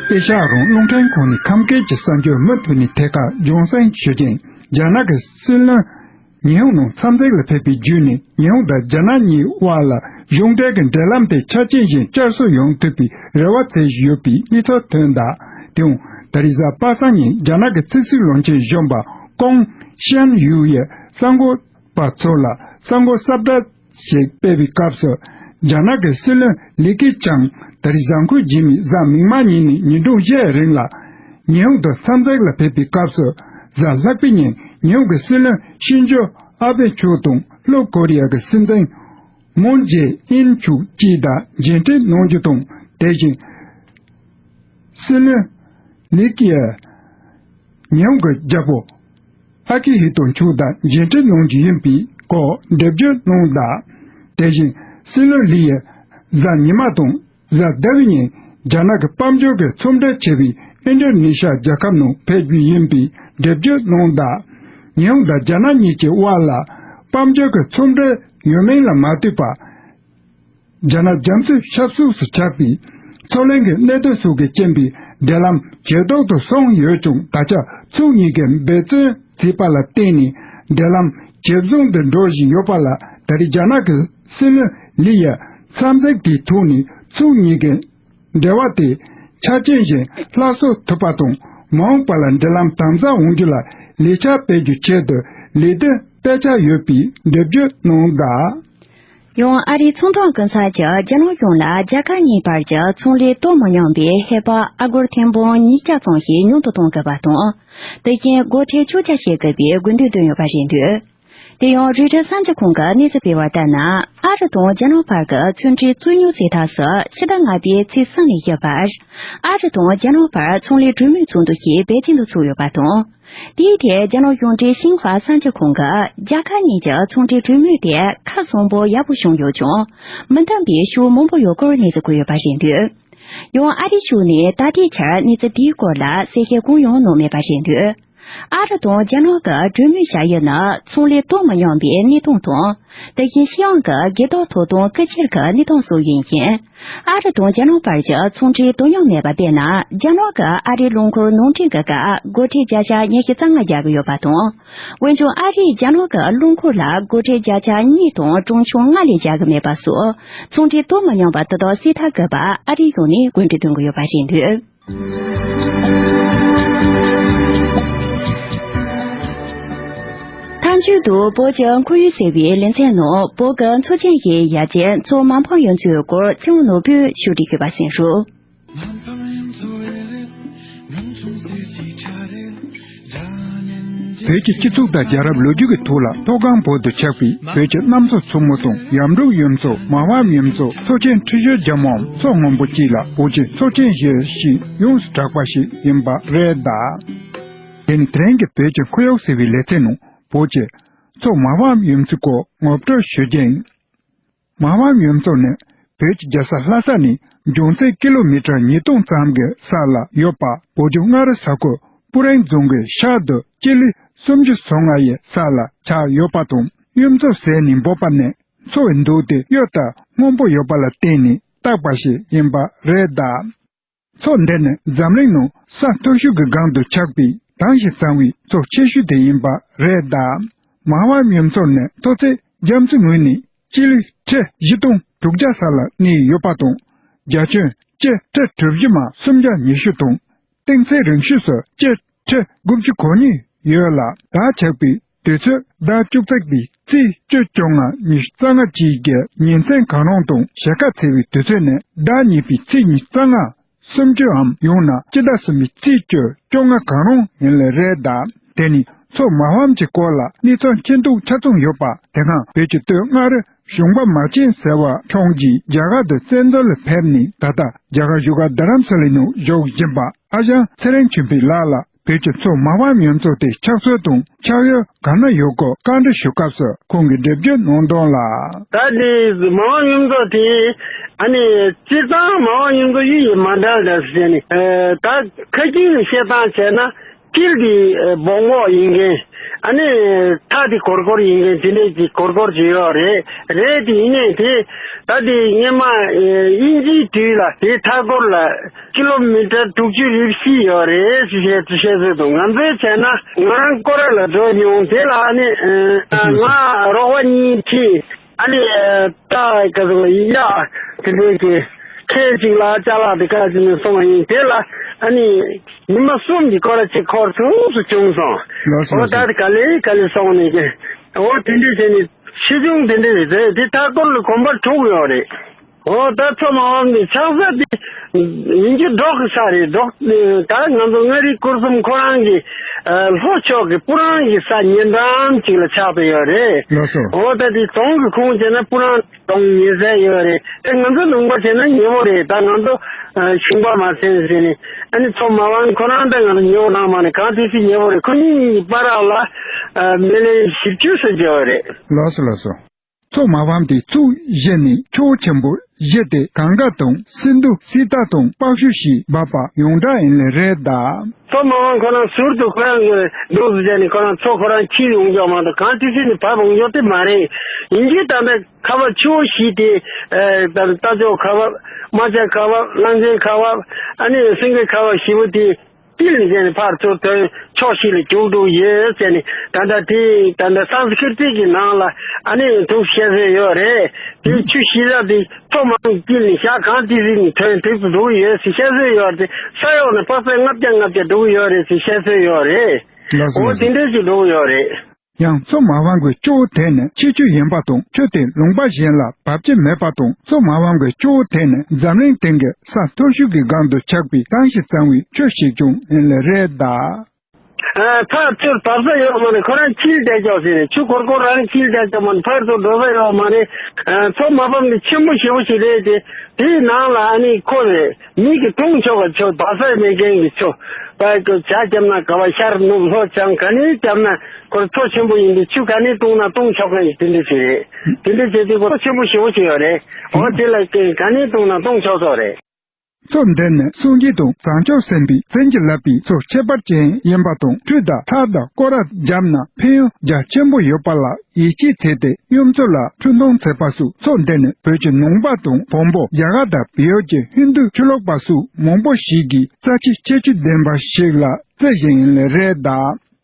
པེ་ཤག་རང་རླུང་འཕྲིན་ཁང་ནས་ཁམས་སྐད་ཀྱི་གསར་འགྱུར་མུ་མཐུད་ནས་ཐད་ཀར་རྒྱང་སྲིང་ཞུ་རྒྱུ་ཡིན། རྒྱ་ནག་གི་སྲིད་བློན་ཉི་ཧོང་ནང་འཚམས་གཟིགས་ལ་ཕེབས་པའི་བརྒྱུད་ནས། ཉི་ཧོང་དང་རྒྱ་ནག་གཉིས་དབར་ལ་གཞུང་འབྲེལ་གྱི་འབྲེལ་ལམ་དེ་ཆ་རྐྱེན་བཞིན་བསྐྱར་གསོ་ཡོང་ཐུབ་པའི་རེ་བ་བྱེད་བཞིན་ཡོད་པའི་གནས་ཚུལ་ཐོན་གདའ། དེའང་ད་རེས་གཟའ་པ་སངས་ཉིན་རྒྱ་ནག་གི་ཕྱི་སྲིད་བློན་ཆེན་གཞོན་པ་ཀོང་ཤན་ཡུའུ་ཡིས་གསར་འགོད་པ་ཚོ་ལ་གསར་འགོད་གསལ་བསྒྲགས་ཤིག་སྤེལ་བའི་སྐབས་སུ། རྒྱ་ནག་གི་སྲིད་བློན་ལི་ཁི་ཆང་ད་རེས་གཟའ་འཁོར་རྗེས་མའི་གཟའ་མིག་དམར་ཉིན་ནས་ཉིན་གྲངས་བཞིའི་རིང་ལ་ཉི་ཧོང་དུ་འཚམས་གཟིགས་ལ་ཕེབས་པའི་སྐབས་སུ། གཟའ་ལྷག་པའི་ཉིན་ཉི་ཧོང་གི་སྲིད་བློན་ཤིན་ཇོ་ཨ་བྷེ་མཆོག་དང་ལྷོ་ཀོ་རི་ཡ་གི་སྲིད་འཛིན་མུན་ཇེ་ཨིན་མཆོག་བཅས་དང་མཇལ་འཕྲད་གནང་རྒྱུ་དང་། དེ་བཞིན་སྲིད་བློན་ལི་ཁི་ཡ་ཉི་ཧོང་གི་རྒྱལ་པོ་ཨ་ཀི་ཧི་ཏོ་མཆོག་དང་མཇལ་འཕྲད་གནང་རྒྱུ་ཡིན་པའི་སྐོར་འགྲེལ་བརྗོད་གནང་གདའ། དེ་བཞིན་སྲིད་བློན་ལི་ཡིས་གཟའ་ཉི་མ་དང་གཟའ་ཟླ་བའི་ཉིན་རྒྱ་ནག་གི་དཔལ་འབྱོར་གྱི་ཚོང་འབྲེལ་ཆེ་བའི་ཨིན་ཌོ་ནེ་ཤི་ཡ་རྒྱལ་ཁབ་ནང་ཕེབས་རྒྱུ་ཡིན་པའི་འགྲེལ་བརྗོད་གནང་གདའ། ཉི་ཧོང་དང་རྒྱ་ནག་གཉིས་ཀྱི་དབར་ལ་དཔལ་འབྱོར་གྱི་ཚོང་འབྲེལ་ཡོད་མིན་ལ་མ་ལྟོས་པར། རྒྱ་ནག་རྒྱ་མཚོའི་ཆབ་སྲིད་སུ་ཆགས་པའི་མཚོ་གླིང་གི་གནད་དོན་སོགས་ཀྱི་རྐྱེན་པས་འབྲེལ་ལམ་ཇེ་སྡུག་ཏུ་སོང་ཡོད་ཀྱང་། ད་ཆ་ཕྱོགས་གཉིས་ཀས་འབད་བརྩོན་བྱས་པ་ལ་བརྟེན་ནས་འབྲེལ་ལམ་ཇེ་བཟང་དུ་འགྲོ་བཞིན་ཡོད་པ་ལ། ད་རེས་རྒྱ་ནག་གི་སྲིད་བློན་ལི་ཡིས་འཚམས་གཟིགས་དེའི་ཐོག་ནས་ཕྱོགས་གཉིས་ཀས་འབྲེལ་བ་དེ་ཆ་རྐྱེན་བཞིན་སླར་གསོ་ཐུབ་པ་དང་། མ་འོངས་པ་ལ་འབྲེལ་ལམ་དམ་ཟབ་འོང་རྒྱུ་ལ་ལེགས་ཆ་སྤེལ་རྒྱུའི་ཆེད་དུ་ལས་དོན་སྤེལ་འཆར་ཡོད་པའི་འགྲེལ་བརྗོད་གནང་གདའ། ཡང་ཨ་རིའི་ཚོང་དོན་ཀུན་གསལ་གྱིས་རྒྱ་ནག་གཞུང་ལ་རྒྱ་དཀར་གཉིས་བར་གྱི་ཚོང་ལས་གཏོང་མི་ཉན་པའི་ཧེ་བག་ཨ་སྒོར་ཐེར་འབུམ་ཉིས་བརྒྱ་ཙམ་ཞིག་ཉུང་དུ་གཏོང་དགོས་པ་དང་། དེ་བཞིན་སྒོ་ཁྲལ་བཅོ་ལྔ་བྱེད་དགོས་པའི་དགོས་འདུན་བཏོན་ཡོད་པ་རེད་འདུག་དེ་ཡང་རོའི་ཊར་གསར་འགྱུར་ཁང་གིས་གནས་ཚུལ་སྤེལ་བ་ལྟར་ན། ཨ་རི་དང་རྒྱ་ནག་བར་གྱི་ཚོང་འབྲེལ་རྩོད་རྙོག་སེལ་ཐབས་སུ་ཕྱི་ཟླ་ལྔ་པའི་ཚེས་གསུམ་ནས་བཞི་བར། ཨ་རི་དང་རྒྱ་ནག་བར་ཚོང་ལས་གྲོས་མོལ་ཚོགས་འདུ་ཞིག་པེ་ཅིང་དུ་ཚོགས་ཡོད་པ་དང་། དེའི་ཐད་རྒྱ་ནག་གཞུང་འབྲེལ་ཤིན་ཧྭ་གསར་འགྱུར་ཁང་གིས་རྒྱ་དཀར་གཉིས་ཀྱི་ཚོང་འབྲེལ་གྲོས་མོལ་དེ་ཁ་གསོན་པོ་ཡག་པོ་བྱུང་ཡོད་ཀྱང་། མི་འདང་བའི་ཕྱོགས་མང་པོ་ཡོད་སྐོར་གནས་ཚུལ་བཀོད་ཡོད་པ་རེད་འདུག་ཡང་ཨ་རིའི་ཕྱོགས་ནས་ད་ལྟའི་ཆར་གནས་ཚུལ་དེའི་སྐོར་ལ་གསལ་བཤད་གང་ཡང་གནང་མེད་པ་རེད་འདུག་ཨ་རི་དང་རྒྱ་ནག་གི་གྲོས་མོལ་བྱ་ཡུལ་ནི་ཚོང་ལས་གཏོང་མི་ཉན་པའི་གནས་སྟངས་དང་། དེ་བཞིན་ཤི་ཡང་གི་སྒེར་བདག་ཐོབ་ཐང་རྐུ་འཁྱེར་གྱི་གནས་སྟངས་སོགས་ཡིན་ཞིང་། ཨ་རི་དང་རྒྱ་ནག་བར་གྱི་ཚོང་འབྲེལ་དོ་མཉམ་མེད་པ་དཔེར་ན། རྒྱ་ནག་གིས་ཨ་རིའི་རླངས་འཁོར་ནང་འདྲེན་གྱི་སྐབས་སྒོ་ཁྲལ་བརྒྱ་ཆ་ཉི་ཤུ་རྩ་ལྔ་རྒྱག་གི་ཡོད་པ་དང་། འོན་ཀྱང་ཨ་རིས་རྒྱ་ནག་གི་རླངས་འཁོར་ལ་སྒོ་ཁྲལ་བརྒྱ་ཆ་གཉིས་དང་གྲངས་ཆུང་ལྔ་ལས་རྒྱག་གི་མེད་པ་སོགས། ཚོང་འབྲེལ་གཏོང་མི་ཉན་པ་དེ་དག་སེལ་ཐབས་དགོས་པ་ཨ་རིའི་ངོས་ནས་སྐུལ་འདེད་གཏོང་གི་ཡོད་པ་རེད་འདུག་མཐའ་མཇུག་ཏུ་བོད་ཀྱི་ཁོར་ཡུག་ཟེར་བའི་ལེ་ཚན་ནང་བོད་ཀྱི་ཚོགས་ཆེན་ཞིག་ཡར་རྒྱས་མཚོ་མ་ཕམ་ཡུལ་ཚོའི་སྐོར་ཚེ་དབང་ནོར་བུས་ཕྱོགས་སྒྲིག་ཞུས་པ་གསན་རོགས། བོད་ཀྱི་སྤྱི་ཚོགས་དང་རྒྱལ་རབས་ལོ་རྒྱུས་ཀྱི་ཐོག་ལ་མཐོ་སྒང་བོད་དུ་ཆགས་པའི་བོད་ཀྱི་གནམ་མཚོ་མཚོ་མོ་དང་ཡར་འབྲོག་ཡུལ་མཚོ་མ་ཕམ་ཡུལ་མཚོ་མཚོ་ཆེན་ཁྲི་བཞི་བརྒྱ་མའམ་མཚོ་སྔོན་པོ་བཅས་ལ་བོད་ཀྱི་ཚོགས་ཆེན་བཞི་ཞེས་ཡོངས་སུ་གྲགས་པ་ཞིག་ཡིན་པ་རེད་གདའ། དེ་ནི་དེ་རིང་གི་བོད་ཀྱི་ཁོར་ཡུག་ཟེར་བའི་ལེ་ཚན་ནང་བོད་ཀྱི་མཚོ་མ་ཕམ་ཡུལ་མཚོའི་སྐོར་ངོ་སྤྲོད་ཞུ་རྒྱུ་ཡིན། མ་ཕམ་ཡུལ་མཚོ་ནི་བོད་ཀྱི་རྒྱལ་ས་ལྷ་ས་ནས་འབྱུང་རྩིས་ཀི་ལོ་མི་ཊར་ཉིས་སྟོང་ཙམ་གྱི་ས་ལ་ཡོད་པ། བོད་ལྗོངས་མངའ་རིས་ས་ཁུལ་སྤུ་ཧྲེང་རྫོང་གི་ཤར་དུ་སྤྱི་ལེ་སུམ་ཅུ་སོ་ལྔ་ཡི་ས་ལ་ཆགས་ཡོད་པ་དང་། གཡུ་མཚོ་ཟེར་ནས་འབོད་པ་ནི་མཚོ་བའི་མདོག་དེ་གཡུ་ལྟར་སྔོན་པོ་ཡོད་པ་ལ་བརྟེན་ནས་བཏགས་པ་ཞིག་ཡིན་པ་རེད་གདའ། མཚོ་འདི་ནི་འཛམ་གླིང་ནང་ས་མཐོ་ཤོས་ཀྱི་སྒང་དུ་ཆགས་པའི་དྭངས་ཤིང་གཙང་བའི་མཚོ་ཆེ་ཤོས་དེ་ཡིན་པ་རེད་གདའ། མ་ཕམ་ཡུལ་མཚོ་ནི་མཐོ་ཚད་རྒྱ་མཚོའི་ངོས་ནས་སྤྱི་ལེ་ཁྲི་བཞི་སྟོང་དྲུག་བརྒྱ་ས་ལ་གནས་ཡོད་པ་དང་། རྒྱ་ཁྱོན་སྤྱི་ཁྲི་དྲུག་ཅུ་མ་སུམ་བརྒྱ་ཉི་ཤུ་དང་། གཏིང་ཚད་རིང་ཤོས་སུ་སྤྱི་ཁྲི་དགུ་བཅུ་གོ་གཉིས་ཡོད་ལ། ད་ཆགས་པའི་དུས་ཚོད་ཟླ་བཅུ་གཅིག་པའི་ཚེས་བཅུ་བཅོ་ལྔ་ཉི་ཤུ་རྩ་ལྔ་བཅས་ཀྱི་ཉིན་མཚན་གང་རུང་དང་། ཕྱེད་ཀ་ཚེས་པའི་དུས་ཚོད་ནི་ཟླ་གཉིས་པའི་ཚེས་ཉི་ཤུ་རྩ་ལྔ་སུམ་ཅུའམ་ཡང་ན་སྤྱི་ཟླ་གསུམ་པའི་ཚེས་བཅུ་བཅོ་ལྔ་གང་རུང་ཡིན་ལེ་རེད་གདའ། དེ་ནི་མཚོ་མ་ཕམ་གྱི་སྐོར་ལ་གནས་ཚུལ་མཁྱེན་རྟོགས་ཆ་ཚང་ཡོད་པ་དེ་སྔ་བོད་ཀྱི་སྟོད་མངའ་རིས་གཞུང་པ་མ་བྱན་ཟེར་བ་ཁྲོམ་གྱིས་རྒྱ་གར་དུ་བཙན་འཛུལ་ལ་ཕེབས་ནས་ད་ལྟ་རྒྱ་གར་བཞུགས་སྒར་རྡ་རམ་ས་ལའི་ནང་བཞུགས་བཞིན་པ་ཨ་ཞང་ཚེ་རིང་ཆོས་འཕེལ་ལགས་ལ་ བོད་ཀྱི་མཚོ་མ་ཕམ་གཡུ་མཚོ་དེ་ཆགས་ཚུལ་དང་ཆགས་ཡུལ་ག་ན་ཡོད་སྐོར་བཀའ་འདྲི་ཞུ་སྐབས་སུ་ཁོང་གིས་འགྲེལ་བརྗོད་གནང་དོན་ལ། ད་དེ་མ་ཕམ་གཡུ་མཚོ་དེ་ཨ་ནི་སྤྱིར་བཏང་མ་ཕམ་གཡུ་མཚོ་གཡུ་ཡི་མ་འདྲ་འདྲ་ཟེར་ནས་ད་ཁ་ཅིག་ནས་བཤད་སྟངས་བྱས་ན། དཀྱིལ་དེ་སྦོག་སྦོག་ཡིན་མཁན། ཨ་ནི་མཐའ་དེ་སྒོར་སྒོར་ཡིན་མཁན་དེ་འདྲས་ཀྱི་སྒོར་སྒོར་ཅིག་ཡོད་རེད། རེད་དེ་ཡིན་ནའི་དེ་ད་དེ་སྔོན་མ་དབྱིན་ཇིའི་དུས་ལ་དེ་མཐའ་སྐོར་ལ་ཀི་ལོ་མི་ཊར་དྲུག་ཅུ་རེ་བཞི་ཡོད་རེད་ཞེས་བཤད་བཤད་ཚོད་དང་། ང་ཚོའི་བྱས་ན་ང་རང་སྐོར་ར་ལ་འགྲོ་མྱོང་། དེ་ལ་ཨ་ནི་ང་རོགས་པ་གཉིས་ཁྲིད། ཨ་ནི་ད་ག་ཚོད་ཡ་དེ་འདྲའི་གི་ཁྱེད་ཅིག་ལ་ཅ་ལག་དེ་ག་ཅིག་ནས་སོང་བ་ཡིན། དེ་ལ་ཨ་ནི་ཉི་མ་གསུམ་གྱི་སྐོར་ཅིག་འཁོར་ཐུབ་སུ་བྱུང་སོང་། ལགས་སོ། འོ་ལགས་སོ། ད་དེ་ག་ལེ་ག་ལེ་སོང་ནས་ཀྱི་འོ་དེ་འདྲའི་བྱས་ནས་ཆེ་ཆུང་དེ་འདྲའི་རེད། དེ་མཐའ་སྐོར་ལ་གོམ་པ་དྲུག་ཡོད་རེད། འོ་ད་མཚོ་མ་ཕམ་ནི་ཆགས་ས་དེ་ཡིན་རྒྱུ་འབྲོག་གི་ས་རེད། འབྲོག་ད་ང་ཚོ་མངའ་རིས་སྐོར་གསུམ་ཁོ་རང་གི་ལྷོ་ཕྱོགས་ཀྱི་སྤུ་རང་གི་ས་ཉེ་འགྲམ་ཅིག་ལ་ཆགས་བསྡད་ཡོད་རེད། ལགས་སོ། འོ་ད་དེ་དོང་གི་ཁོངས་བྱས་ན་སྤུ་རང་དོང་ཉེ་ས་ཡོད་རེད། ཨེ་ང་ཚོ་ལུང་པ་བྱས་ན་ཉེ་བོ་རེད། ད་ང་ཚོ་ཞིང་པ་མ་ཟིན་ཟིན་ནས་ཨ་ནི་མཚོ་མ་ཕམ་ཁོ་རང་ད་ང་ཚོ་ཉེ་བོ་རང་མ་ནས་གངས་ཏི་སེ་ཉེ་བོ་རེད། ཁོ་གཉིས་བར་ལ་མི་ལེ་བཞི་བཅུ་ཙམ་ཡོད་རེད། ལགས་སོ་ལགས་སོ། མཚོ་མ་ཕམ་དེ་ཚུར་བཞི་ནས་ཆུ་བོ་ཆེན་པོ་བཞི་སྟེ་གངྒཱ་དང་སིན་དྷུ་སི་ཏཱ་དང་པག་ཤུ་ཞེས་འབོད་པ་ཡོངས་གྲགས་ཡིན་ལེ་རེད་ད། མཚོ་མ་ཕམ་ཁོ་རང་ཟུར་དུ་ཁོ་རང་གི་འདུག་སེ་བྱས་ནས་ཁོ་རང་མཚོ་ཁོ་རང་ཕྱིར་ཡོང་ཀྱོག་མ་གཏོགས་གངས་ཏི་སེ་ནས་བབས་འོང་ཀྱོག་དེ་མ་རེད། ཡིན་གྱི་ད་ལྟ་ཁ་བ་ཆུ་བོ་བཞི་དེ་ད་རྟ་མཆོག་ཁ་བ། རྨ་བྱ་ཁ་བ། གླང་ཆེན་ཁ་བ། ཨ་ནི་སེང་གེ་ཁ་བ་བཞི་པོ་དེ། དཀྱིལ་ནས་བྱས་ནས་ཕར་ཚུར་ཐོན་ཕྱོགས་བཞི་ལ་རྒྱུག་འགྲོ་ཡོད་ཟེར་ནས། ད་ལྟ་དེ་ད་ལྟ་སཾ་སྐྲྀ་ཏ་གི་ནང་ལ་ཨ་ནི་འདུག་བཤད་སྲོལ་ཡོད་རེད། དེ་ཆུ་བཞི་ལ་དེ་མཚོ་མ་ཕམ་དཀྱིལ་ནས་ཤར་གངས་ཏི་སེ་ནས་ཐོན་ཐུབ་ཏུ་འགྲོ་གི་ཡོད་ཟེར་བཤད་སྲོལ་ཡོད་རེད། དེ་ས་འོག་ནས་དཔག་ཚད་ལྔ་བརྒྱ་ལྔ་བརྒྱ་འགྲོ་གི་ཡོད་རེད་ཟེར་བཤད་སྲོལ་ཡོད་རེད། ལགས་སོ། འོ་ལགས་སོ། དེ་འདྲས་ཅིག་འགྲོ་གི་ཡོད་རེད། ཡང་མཚོ་མ་ཕམ་གྱི་ཆུ་བོ་དེ་ནི་ཆེ་ཆུང་ཡིན་པ་དང་། ཆུ་དེ་ལུང་པ་གཞན་ལ་འབབ་ཀྱི་མེད་པ་དང་། མཚོ་མ་ཕམ་གྱི་ཆུ་བོ་དེ་ནི་འཛམ་གླིང་སྟེང་གི་ས་མཐོ་ཤོས་ཀྱི་སྒང་དུ་ཆགས་པའི་གྲངས་ཀྱིས་གཙང་བའི་ཆུ་ཞིག་ཀྱང་ཡིན་ལེ་རེད་ད། ཨ་ཕར་ཚུར་བབས་ས་ཡོད་མ་རེད། ཁོ་རང་འཁྱིལ་བསྡད་ཀྱོག་ཟེར་རེད། ཆུ་སྒོར་སྒོར་རང་འཁྱིལ་བསྡད་ཀྱོག་མ་རེད། ཕར་ཚུར་འགྲོ་ས་ཡོད་མ་རེད། ཨ་མཚོ་མ་ཕམ་ནི་ཆེན་པོ་ཞེ་པོ་ཞིག་རེད་དེ། དེའི་ནང་ལ་ཨ་ནི་ཁོ་རེད། མི་གིས་འཐུང་ཆོག་པའི་ཆུ། བབས་ས་མེད་མཁན་གྱི་ཆུ། ད་ཇ་བརྒྱབ་ན་ག་བ། ཤར་ནུབ་ལྷོ་བྱང་ག་ནས་བརྒྱབ་ན་ཁོ་མཚོ་ཆེན་པོ་ཡིན་དུས་ཆུ་ག་ནས་བཏུང་ན་བཏུང་ཆོག་མཁན་ཞིག་དེ་འདྲ་ཞིག་རེད། དེ་འདྲ་བྱས་དུས་ཁོ་མཚོ་ཆེན་པོ་ཞེ་པོ་ཞིག་ཡོད་རེད། འོ་དེ་ལ་ག་ནས་བཏུང་ན་བཏུང་ཆོག་ཆོག་རེད། མཚོ་འདི་ནི་སངས་རྒྱས་དང་བྱང་ཆུབ་སེམས་དཔའི་མཚན་གྱིས་བརླབས་པའི་མཚོ་ཁྱད་པར་ཅན་ཡིན་པ་དང་། ཁྲུས་དང་ཐལ་དང་སྐོར་ར་བརྒྱབ་ན་ཕན་ཡོན་རྒྱ་ཆེན་པོ་ཡོད་པ་ལ་ཡིད་ཆེས་བྱས་ཏེ་གཡུ་མཚོ་ལ་ཁྲུས་གཏོང་མཛད་པ་སོགས། མཚོ་འདི་ནི་བོད་ཀྱི་ནང་པ་དང་བོན་པོ། རྒྱ་གར་དང་བལ་ཡུལ་གྱི་ཧིན་རྡུ་ཆོས་ལུགས་པ་སོགས་མང་པོ་ཞིག་གིས་རྩ་ཆེ་ཁྱད་ཆོས་ལྡན་པ་ཞིག་ལ་བརྩི་བཞིན་ཡིན་ལེ་རེད་ད།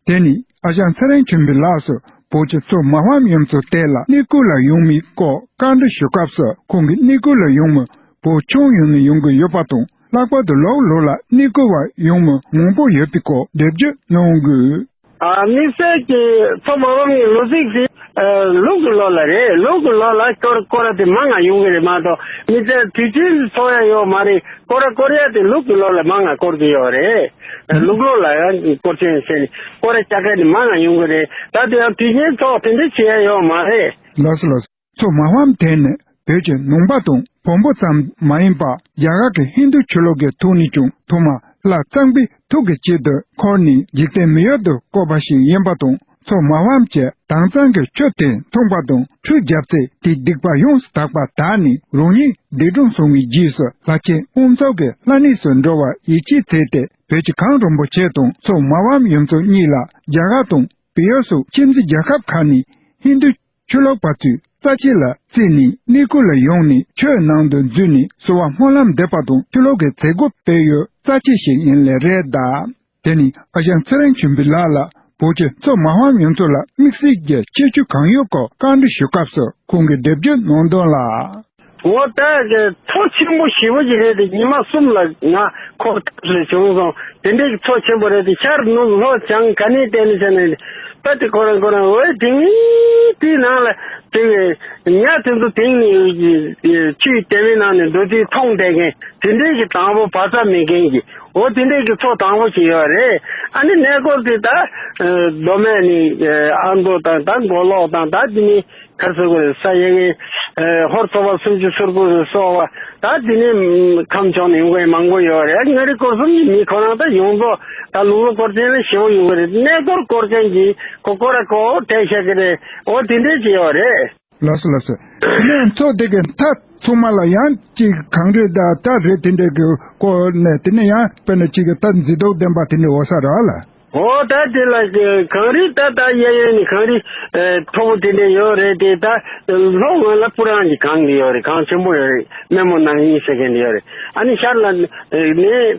དེ་ནས་ཨ་ཞང་ཚེ་རིང་ཆོས་འཕེལ་ལགས་སུ་བོད་ཀྱི་མཚོ་མ་ཕམ་གཡུ་མཚོ་དེ་ལ་གནས་སྐོར་ལ་ཡོང་མིའི་སྐོར་བཀའ་འདྲི་ཞུ་སྐབས་སུ། ཁོང་གིས་གནས་སྐོར་ལ་ཡོང་མི་བོད་ཁྱོན་ཡོངས་ནས་ཡོང་གི་ཡོད་པ་དང་། ལྷག་པར་དུ་ལོགས་ལོགས་ལ་གནས་སྐོར་བ་ཡོང་མི་མང་པོ་ཡོད་པའི་སྐོར་འགྲེལ་བརྗོད་གནང་དགོས། ཨ་དམིགས་བསལ་གྱི་མཚོ་མ་ཕམ་གྱི་ལོ་ཚིགས་དེ་ཨ་ལུག་གི་ལོ་ལ་རེད། ལུག་གི་ལོ་ལ་སྐོར་སྐོར་ར་དེ་མང་ང་ཡོང་གི་རེད་མ་གཏོགས། དམིགས་བསལ་དུས་ཆེན་ཚོགས་ཡ་ཡོད་མ་རེད། སྐོར་ར་སྐོར་ཡ་དེ་ལུག་གི་ལོ་ལ་མང་ང་སྐོར་གི་ཡོད་རེད། ལུག་ལོ་ལ་ཡང་སྐོར་ཆེན་བྱས་ནས་སྐོར་ར་རྒྱག་མཁན་དེ་མང་ང་ཡོང་གི་རེད། ད་དེ་ཡང་དུས་ཆེན་ཚོགས་དེ་འདྲ་བྱེད་ཡ་ཡོད་མ་རེད། ལགས་སོ་ལགས་སོ། མཚོ་མ་ཕམ་དེ་ནི་བོད་ཀྱི་ནང་པ་དང་བོན་པོ་ཙམ་མ་ཡིན་པར། རྒྱ་གར་གྱི་ཧིན་རྡུ་ཆོས་ལུགས་ཀྱི་ཐོག་ནས་ཀྱང་ཐོག་མར་ལྷ་གཙང་པོའི་ཐུགས་ཀྱི་དཀྱིལ་དུ་འཁོར་ནས་འཇིག་རྟེན་མི་ཡུལ་དུ་བསྐོར་བ་ཞིག་ཡིན་པ་དང་། མཚོ་མ་ཕམ་གྱི་དྭངས་གཙང་གི་ཆུ་དེ་འཐུང་པ་དང་ཁྲུས་བརྒྱབ་ཚེ། དེའི་སྡིག་པ་ཡོངས་སུ་དག་པ་དག་ནས་རང་ཉིད་འདས་གྲོངས་སོང་བའི་རྗེས་སུ་ལྷ་ཆེན་དབང་ཕྱུག་གི་ལྷ་གནས་སུ་འགྲོ་བར་ཡིད་ཆེས་བྱས་ཏེ། བོད་ཀྱི་གངས་རིན་པོ་ཆེ་དང་མཚོ་མ་ཕམ་གཡུ་མཚོ་གཉིས་ལ་རྒྱ་གར་དང་བལ་ཡུལ་སོགས་ཁྱིམ་མཚེས་རྒྱལ་ཁབ་ཁག་ནས་ཧིན་རྡུ་ཆོས་ལུགས་པ་ཚོས་རྩ་ཆེ་ལ་བརྩིས་ནས་གནས་སྐོར་ལ་ཡོང་ནས་ཆོས་ནང་དུ་འཛུལ་ནས་གསོལ་བ་སྨོན་ལམ་འདེབས་པ་དང་ཆོས་ལུགས་ཀྱི་མཛད་སྒོ་སྤེལ་ཡུལ་རྩ་ཆེ་ཞིག་ཡིན་ལེ་རེད་ད། དེ་ནས་ཨ་ཞང་ཚེ་རིང་ཆོས་འཕེལ་ལགས་ལ་བོད་ཀྱི་མཚོ་མ་ཕམ་གཡུ་མཚོ་ལ་དམིགས་བསལ་གྱི་ཁྱད་ཆོས་གང་ཡོད་སྐོར་བཀའ་འདྲི་ཞུ་སྐབས་སུ་ཁོང་གིས་འགྲེལ་བརྗོད་གནང་དོན་ལ། འོ་ད་གི་མཚོ་ཆེན་པོ་ཞེ་པོ་ཅིག་རེད་དེ། ཉི་མ་གསུམ་ལ་ང་འཁོར་ཐུབ་ཟེར་བྱུང་སོང་། དེ་འདྲའི་གི་མཚོ་ཆེན་པོ་རེད་དེ། ཤར་ནུབ་ལྷོ་བྱང་ག་ནས་བལྟས་ནས་བྱས་ནས་པ་དེ་ཁོ་རང་ཁོ་རང་འོད་དེ་ནི་དེའི་ནང་ལ་དེ་གི་ཉ་དེ་ཚོ་དེང་ནས་ཆུའི་ལྟེ་བའི་ནང་ནས་འགྲོ་དུས་མཐོང་བསྡད་མཁན། དེ་འདྲའི་གི་དང་པོ་བག་ཚ་མེད་མཁན་གྱི་འོ་དེ་འདྲའི་གི་མཚོ་དང་པོ་ཅིག་ཡོད་རེད། ཨ་ནི་གནས་སྐོར་དེ་ད་མདོ་སྨད་ནས་ཨ་མདོ་དང་ད་མགོ་ལོག་དང་ད་དེ་ནས་གར་སོ་གོ་རེད་ས་ཡ་གི་ཧོར་ཚོ་པ་སུམ་ཅུ་སོ་དགུ་རེད་སོ་བ་ད་དེ་ནས་ཁམས་ཕྱོགས་ནས་ཡོང་མཁན་མང་པོ་ཡོད་རེད། མངའ་རིས་སྐོར་གསུམ་གྱི་མི་ཁོ་རང་ད་ཡོངས་རྫོགས་ད་ལུང་ལོ་སྐོར་ཅན་ལ་ཞེ་པོ་ཡོང་གི་རེད། གནས་སྐོར་སྐོར་མཁན་གྱི་ཁོ་སྐོར་ར་ཁོ་བྲེལ་བཞག་གི་རེད། འོ་དེ་འདྲས་ཅིག་ཡོད་རེད། ལགས་སོ་ལགས་སོ། དེ་ནས་མཚོ་དེ་གའི་མཐའ་ཚང་མ་ལ་ཡང་ཅིག་གངས་རི་དང་ད་རི་དེ་འདྲས་ཀྱི་སྐོར་ནས་དེ་ནས་ཡང་དཔེར་ན་ཅིག་ད་མཛེས་སྡུག་ལྡན་པ་དེ་འདྲས་འོ་ས་ར་ལ། འོ་ད་དེ་ལ་གངས་རི་ད་ད་གཡས་གཡོན་ནས་གངས་རི་མཐོ་པོ་དེ་འདྲས་ཡོད་རེད་དེ་ད་ལྷོ་ངོས་ལ་སྤུ་རངས་ཀྱི་གངས་དེ་ཡོད་རེད། གངས་ཆེན་པོ་ཡོད་རེད། སྨན་མོ་ནག་ཉིལ་ཟེར་མཁན་དེ་ཡོད་རེད། ཨ་ནི་ཤར་ལ་ནས་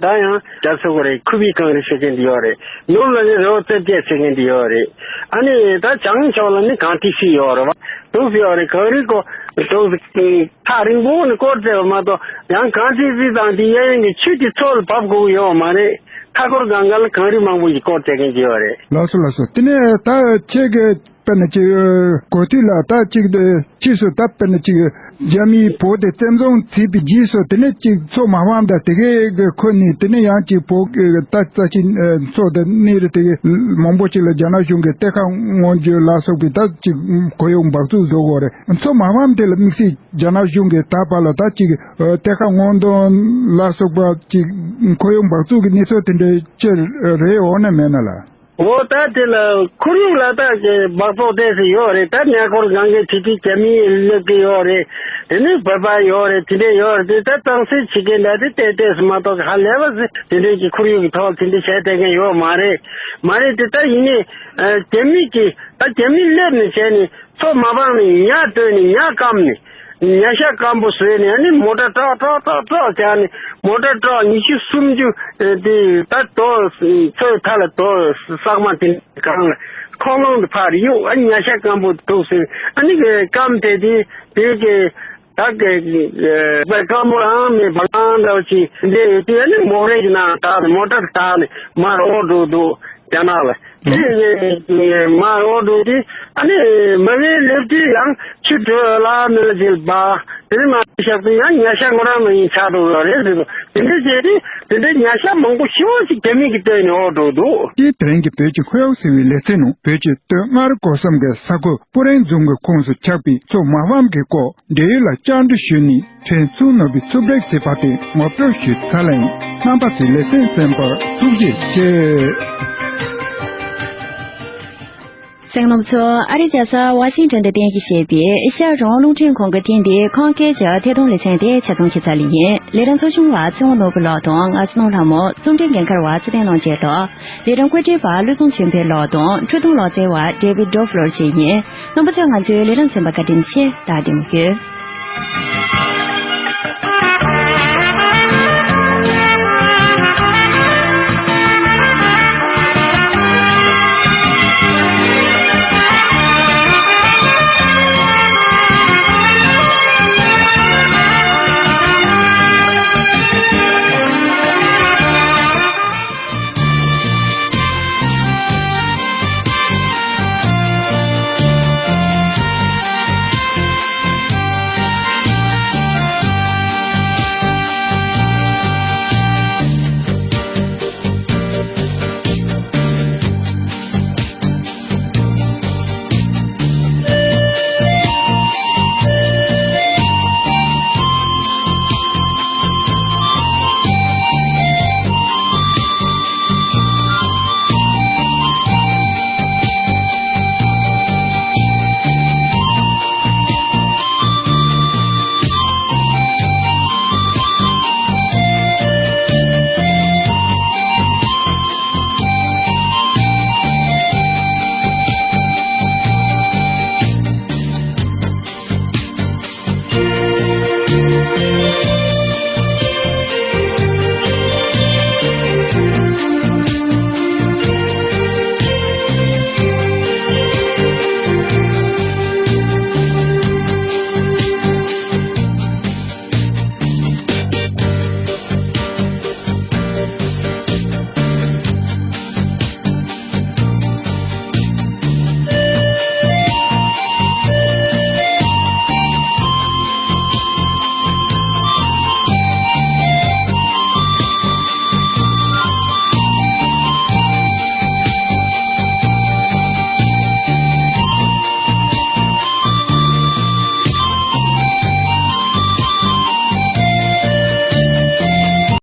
ད་ཡང་རྒྱ་མཚོ་གོ་རེད་ཁུ་བི་གངས་རི་ཟེར་མཁན་དེ་ཡོད་རེད། ནུབ་ལ་ནི་རི་བོ་རྩེ་བརྒྱད་ཟེར་མཁན་དེ་ཡོད་རེད། ཨ་ནི་ད་བྱང་ཕྱོགས་ལ་ནི་གངས་ཏི་སེ་ཡོད་རེད་བ། འདུག་སེ་ཡོད་རེད། གངས་རི་ཀོ་འདུག་སེ་ཐག་རིང་པོ་ནས་སྐོར་བྱས་པ་མ་གཏོགས་ཡང་གངས་ཏི་སེ་དང་དེ་གཡས་གཡོན་གྱི་ཆུ་དེ་མཚོ་ལ་བབས་དགོས་ཀྱི་ཡོད་མ་རེད། མཐའ་འཁོར་སྒང་ག་ལ་གངས་རི་མང་པོ་ཞིག་སྐོར་བྱེད་མཁན་ཅིག་ཡོད་རེད། ལགས་སོ་ལགས་སོ། དེ་ནས་ད་ཁྱེད་ཀྱི་དཔེར་ན་ཅིག་གོ་ཐོས་ལ་ད་ཅིག་ཕྱིས་སུ་ད་དཔེར་ན་ཅིག་རྒྱ་མིའི་བོད་དེ་བཙན་བཟུང་བྱས་པའི་རྗེས་སུ་དེ་ནས་ཅིག་མཚོ་མ་ཕམ་ད་དེ་གའི་གི་ཁོ་ནི་དེ་ནས་ཡང་ཅིག་བོད་ཀྱི་ད་རྩ་ཆེན་མཚོ་དེ་གནས་རི་དེ་གའི་མང་པོ་ཅིག་ལ་རྒྱ་ནག་གཞུང་གི་གཏེར་ཁ་སྔོག་འདོན་ལ་སོགས་པའི་ད་ཅིག་ཁོར་ཡུག་འབག་བཙུགས་བཟོ་དགོས་རེད། མཚོ་མ་ཕམ་དེ་ལ་དམིགས་བསལ་རྒྱ་ནག་གཞུང་གིས་ད་བར་ལ་ད་ཅིག་གཏེར་ཁ་སྔོག་འདོན་ལ་སོགས་པ་ཅིག་ཁོར་ཡུག་འབག་བཙུགས་ཀྱི་གནས་ཚུལ་དེ་འདྲའི་ཅིག་རེད་འོ་ན་མེད་ན་ལ། འོ་ད་དེ་ལ་ཁོར་ཡུག་ལ་ད་ཀྱི་འབག་བཙོག་ཏོག་ཙམ་ཡོད་རེད། ད་གནས་སྐོར་གང་གའི་དེ་དུས་རྒྱ་མིའི་སླེབས་ཀྱི་ཡོད་རེད། དེ་ནས་བོད་པ་ཡོད་རེད། དེ་འདྲས་ཡོད་རེད། དེ་ད་གཙང་སེལ་བྱེད་མཁན་འདྲ་དེ་ཏོག་ཙམ་མ་གཏོགས་ཧ་ལས་པ་ཟེར་དེ་འདྲས་ཀྱི་ཁོར་ཡུག་གི་ཐོག་དེ་འདྲས་བྱས་བསྡད་མཁན་ཡོད་མ་རེད། མ་རེད་དེ་ད་ཡིན་ནའི་རྒྱ་མི་གི་ད་རྒྱ་མི་སླེབས་ནས་བྱས་ནས་མཚོ་མ་སྤངས་ནས་ཉ་བཏོན་ནས་ཉ་སྐམ་ནས། ཉ་ཤ་སྐམ་པོ་བཟོས་ནས་ཨ་ནི་མོ་ཊ་ཀྲོག་ཀྲོག་ཀྲོག་ཀྲོག་བྱས་ནས་མོ་ཊ་ཀྲོག་ཉི་ཤུ་སུམ་ཅུ་དེ་ད་རྡོ་མཚོའི་མཐའ་ལ་རྡོ་གསར་མ་དེ་གང་ལ་ཁོང་ལོང་དུ་ཕར་གཡུག་ཨ་ཉ་ཤ་སྐམ་པོ་འདུག་ཟེར། ཨ་ནི་སྐམ་དེ་དེ་དེ་གི་ད་གི་སྐམ་པོ་རང་མེད་བ་ལང་འདྲ་བ་ཅིག་འདི་ཡོད་དུས་ཨ་ནི་མོ་རེ་གི་ནང་བཏགས་ནས་མོ་ཊ་བཏགས་ནས་མར་འོ་འགྲོ་འདུག་རྒྱ་ནག་ལ། དེ་ནས་མར་འོ་འགྲོ་དུས་ཨ་ནི་མ་བའི་སླེབས་དུས་ཡང་ཆུ་དྲོད་ལ་མི་ལ་ཅིག་འབག་དེ་ནས་མ་བཞག་དུས་ཡང་ཉ་ཤ་ངོ་རང་མ་ཡིན་ཆགས་འགྲོ་གི་རེད་ཟེར་དུས་དེ་འདྲའི་བྱས་དུས་དེ་འདྲའི་ཉ་ཤ་མང་པོ་ཞེ་པོ་ཅིག་རྒྱ་མི་གིས་བཏོན་ནས་འོ་འགྲོ་འདུག་དེའི་དེ་རིང་གི་བོད་ཀྱི་ཁོར་ཡུག་ཟེར་བའི་ལེ་ཚན་ནང་བོད་ཀྱི་སྟོད་མངའ་རིས་སྐོར་གསུམ་གྱི་ས་ཁུལ་སྤུ་རིང་རྫོང་གི་ཁོངས་སུ་ཆགས་པའི་མཚོ་མ་ཕམ་གྱི་སྐོར་འབྲེལ་ཡོད་ལ་བཅར་འདྲི་ཞུས་ནས། ཕྲན་ཚུགས་ནོར་བུས་ཕྱོགས་སྒྲིག་བྱས་པ་དེ་ངོ་སྤྲོད་ཞུས་ཚར་ལ་ཡིན། རྣམ་པ་ཚོས་ལེ་ཚན་གསན་པར་ཐུགས་རྗེ་ཆེ། གསན་མཁན་རྣམ་པ་ཚོ། ཨ་རིའི་རྒྱལ་ས་ཝ་ཤིང་ཊོན་དུ་རྟེན་གཞི་བྱས་པའི་ཨེ་ཤ་ཡ་རང་དབང་རླུང་འཕྲིན་ཁང་གི་ཐེངས་འདིའི་ཁམས་སྐད་ཀྱི་ཐད་གཏོང་ལེ་ཚན་དེ་ཆ་ཚང་བྱས་ཚར་ལེ་ཡིན། ལས་རིམ་གཙོ་སྐྱོང་བ་ཚེ་དབང་ནོར་བུ་ལགས་དང་ང་ཚོ་ནང་ལྷ་མོ། རྩོམ་སྒྲིག་འགན་འཁུར་བ་ཚེ་བརྟན་ལགས་བཅས་དང་། ལས་རིམ་བཀོད་སྒྲིག་པ་བློ་བཟང་ཆོས་འཕེལ་ལགས་དང་འཕྲོ་མཐུད་ལག་རྩལ་བ་David Doff་ལགས་བཅས་ཡིན། རྣམ་པ་ཚོས་ང་ཚོའི་ལས་རིམ་གསན་པར་བཀའ་དྲིན་ཆེ། ད་བདེ་མོ་བྱོས།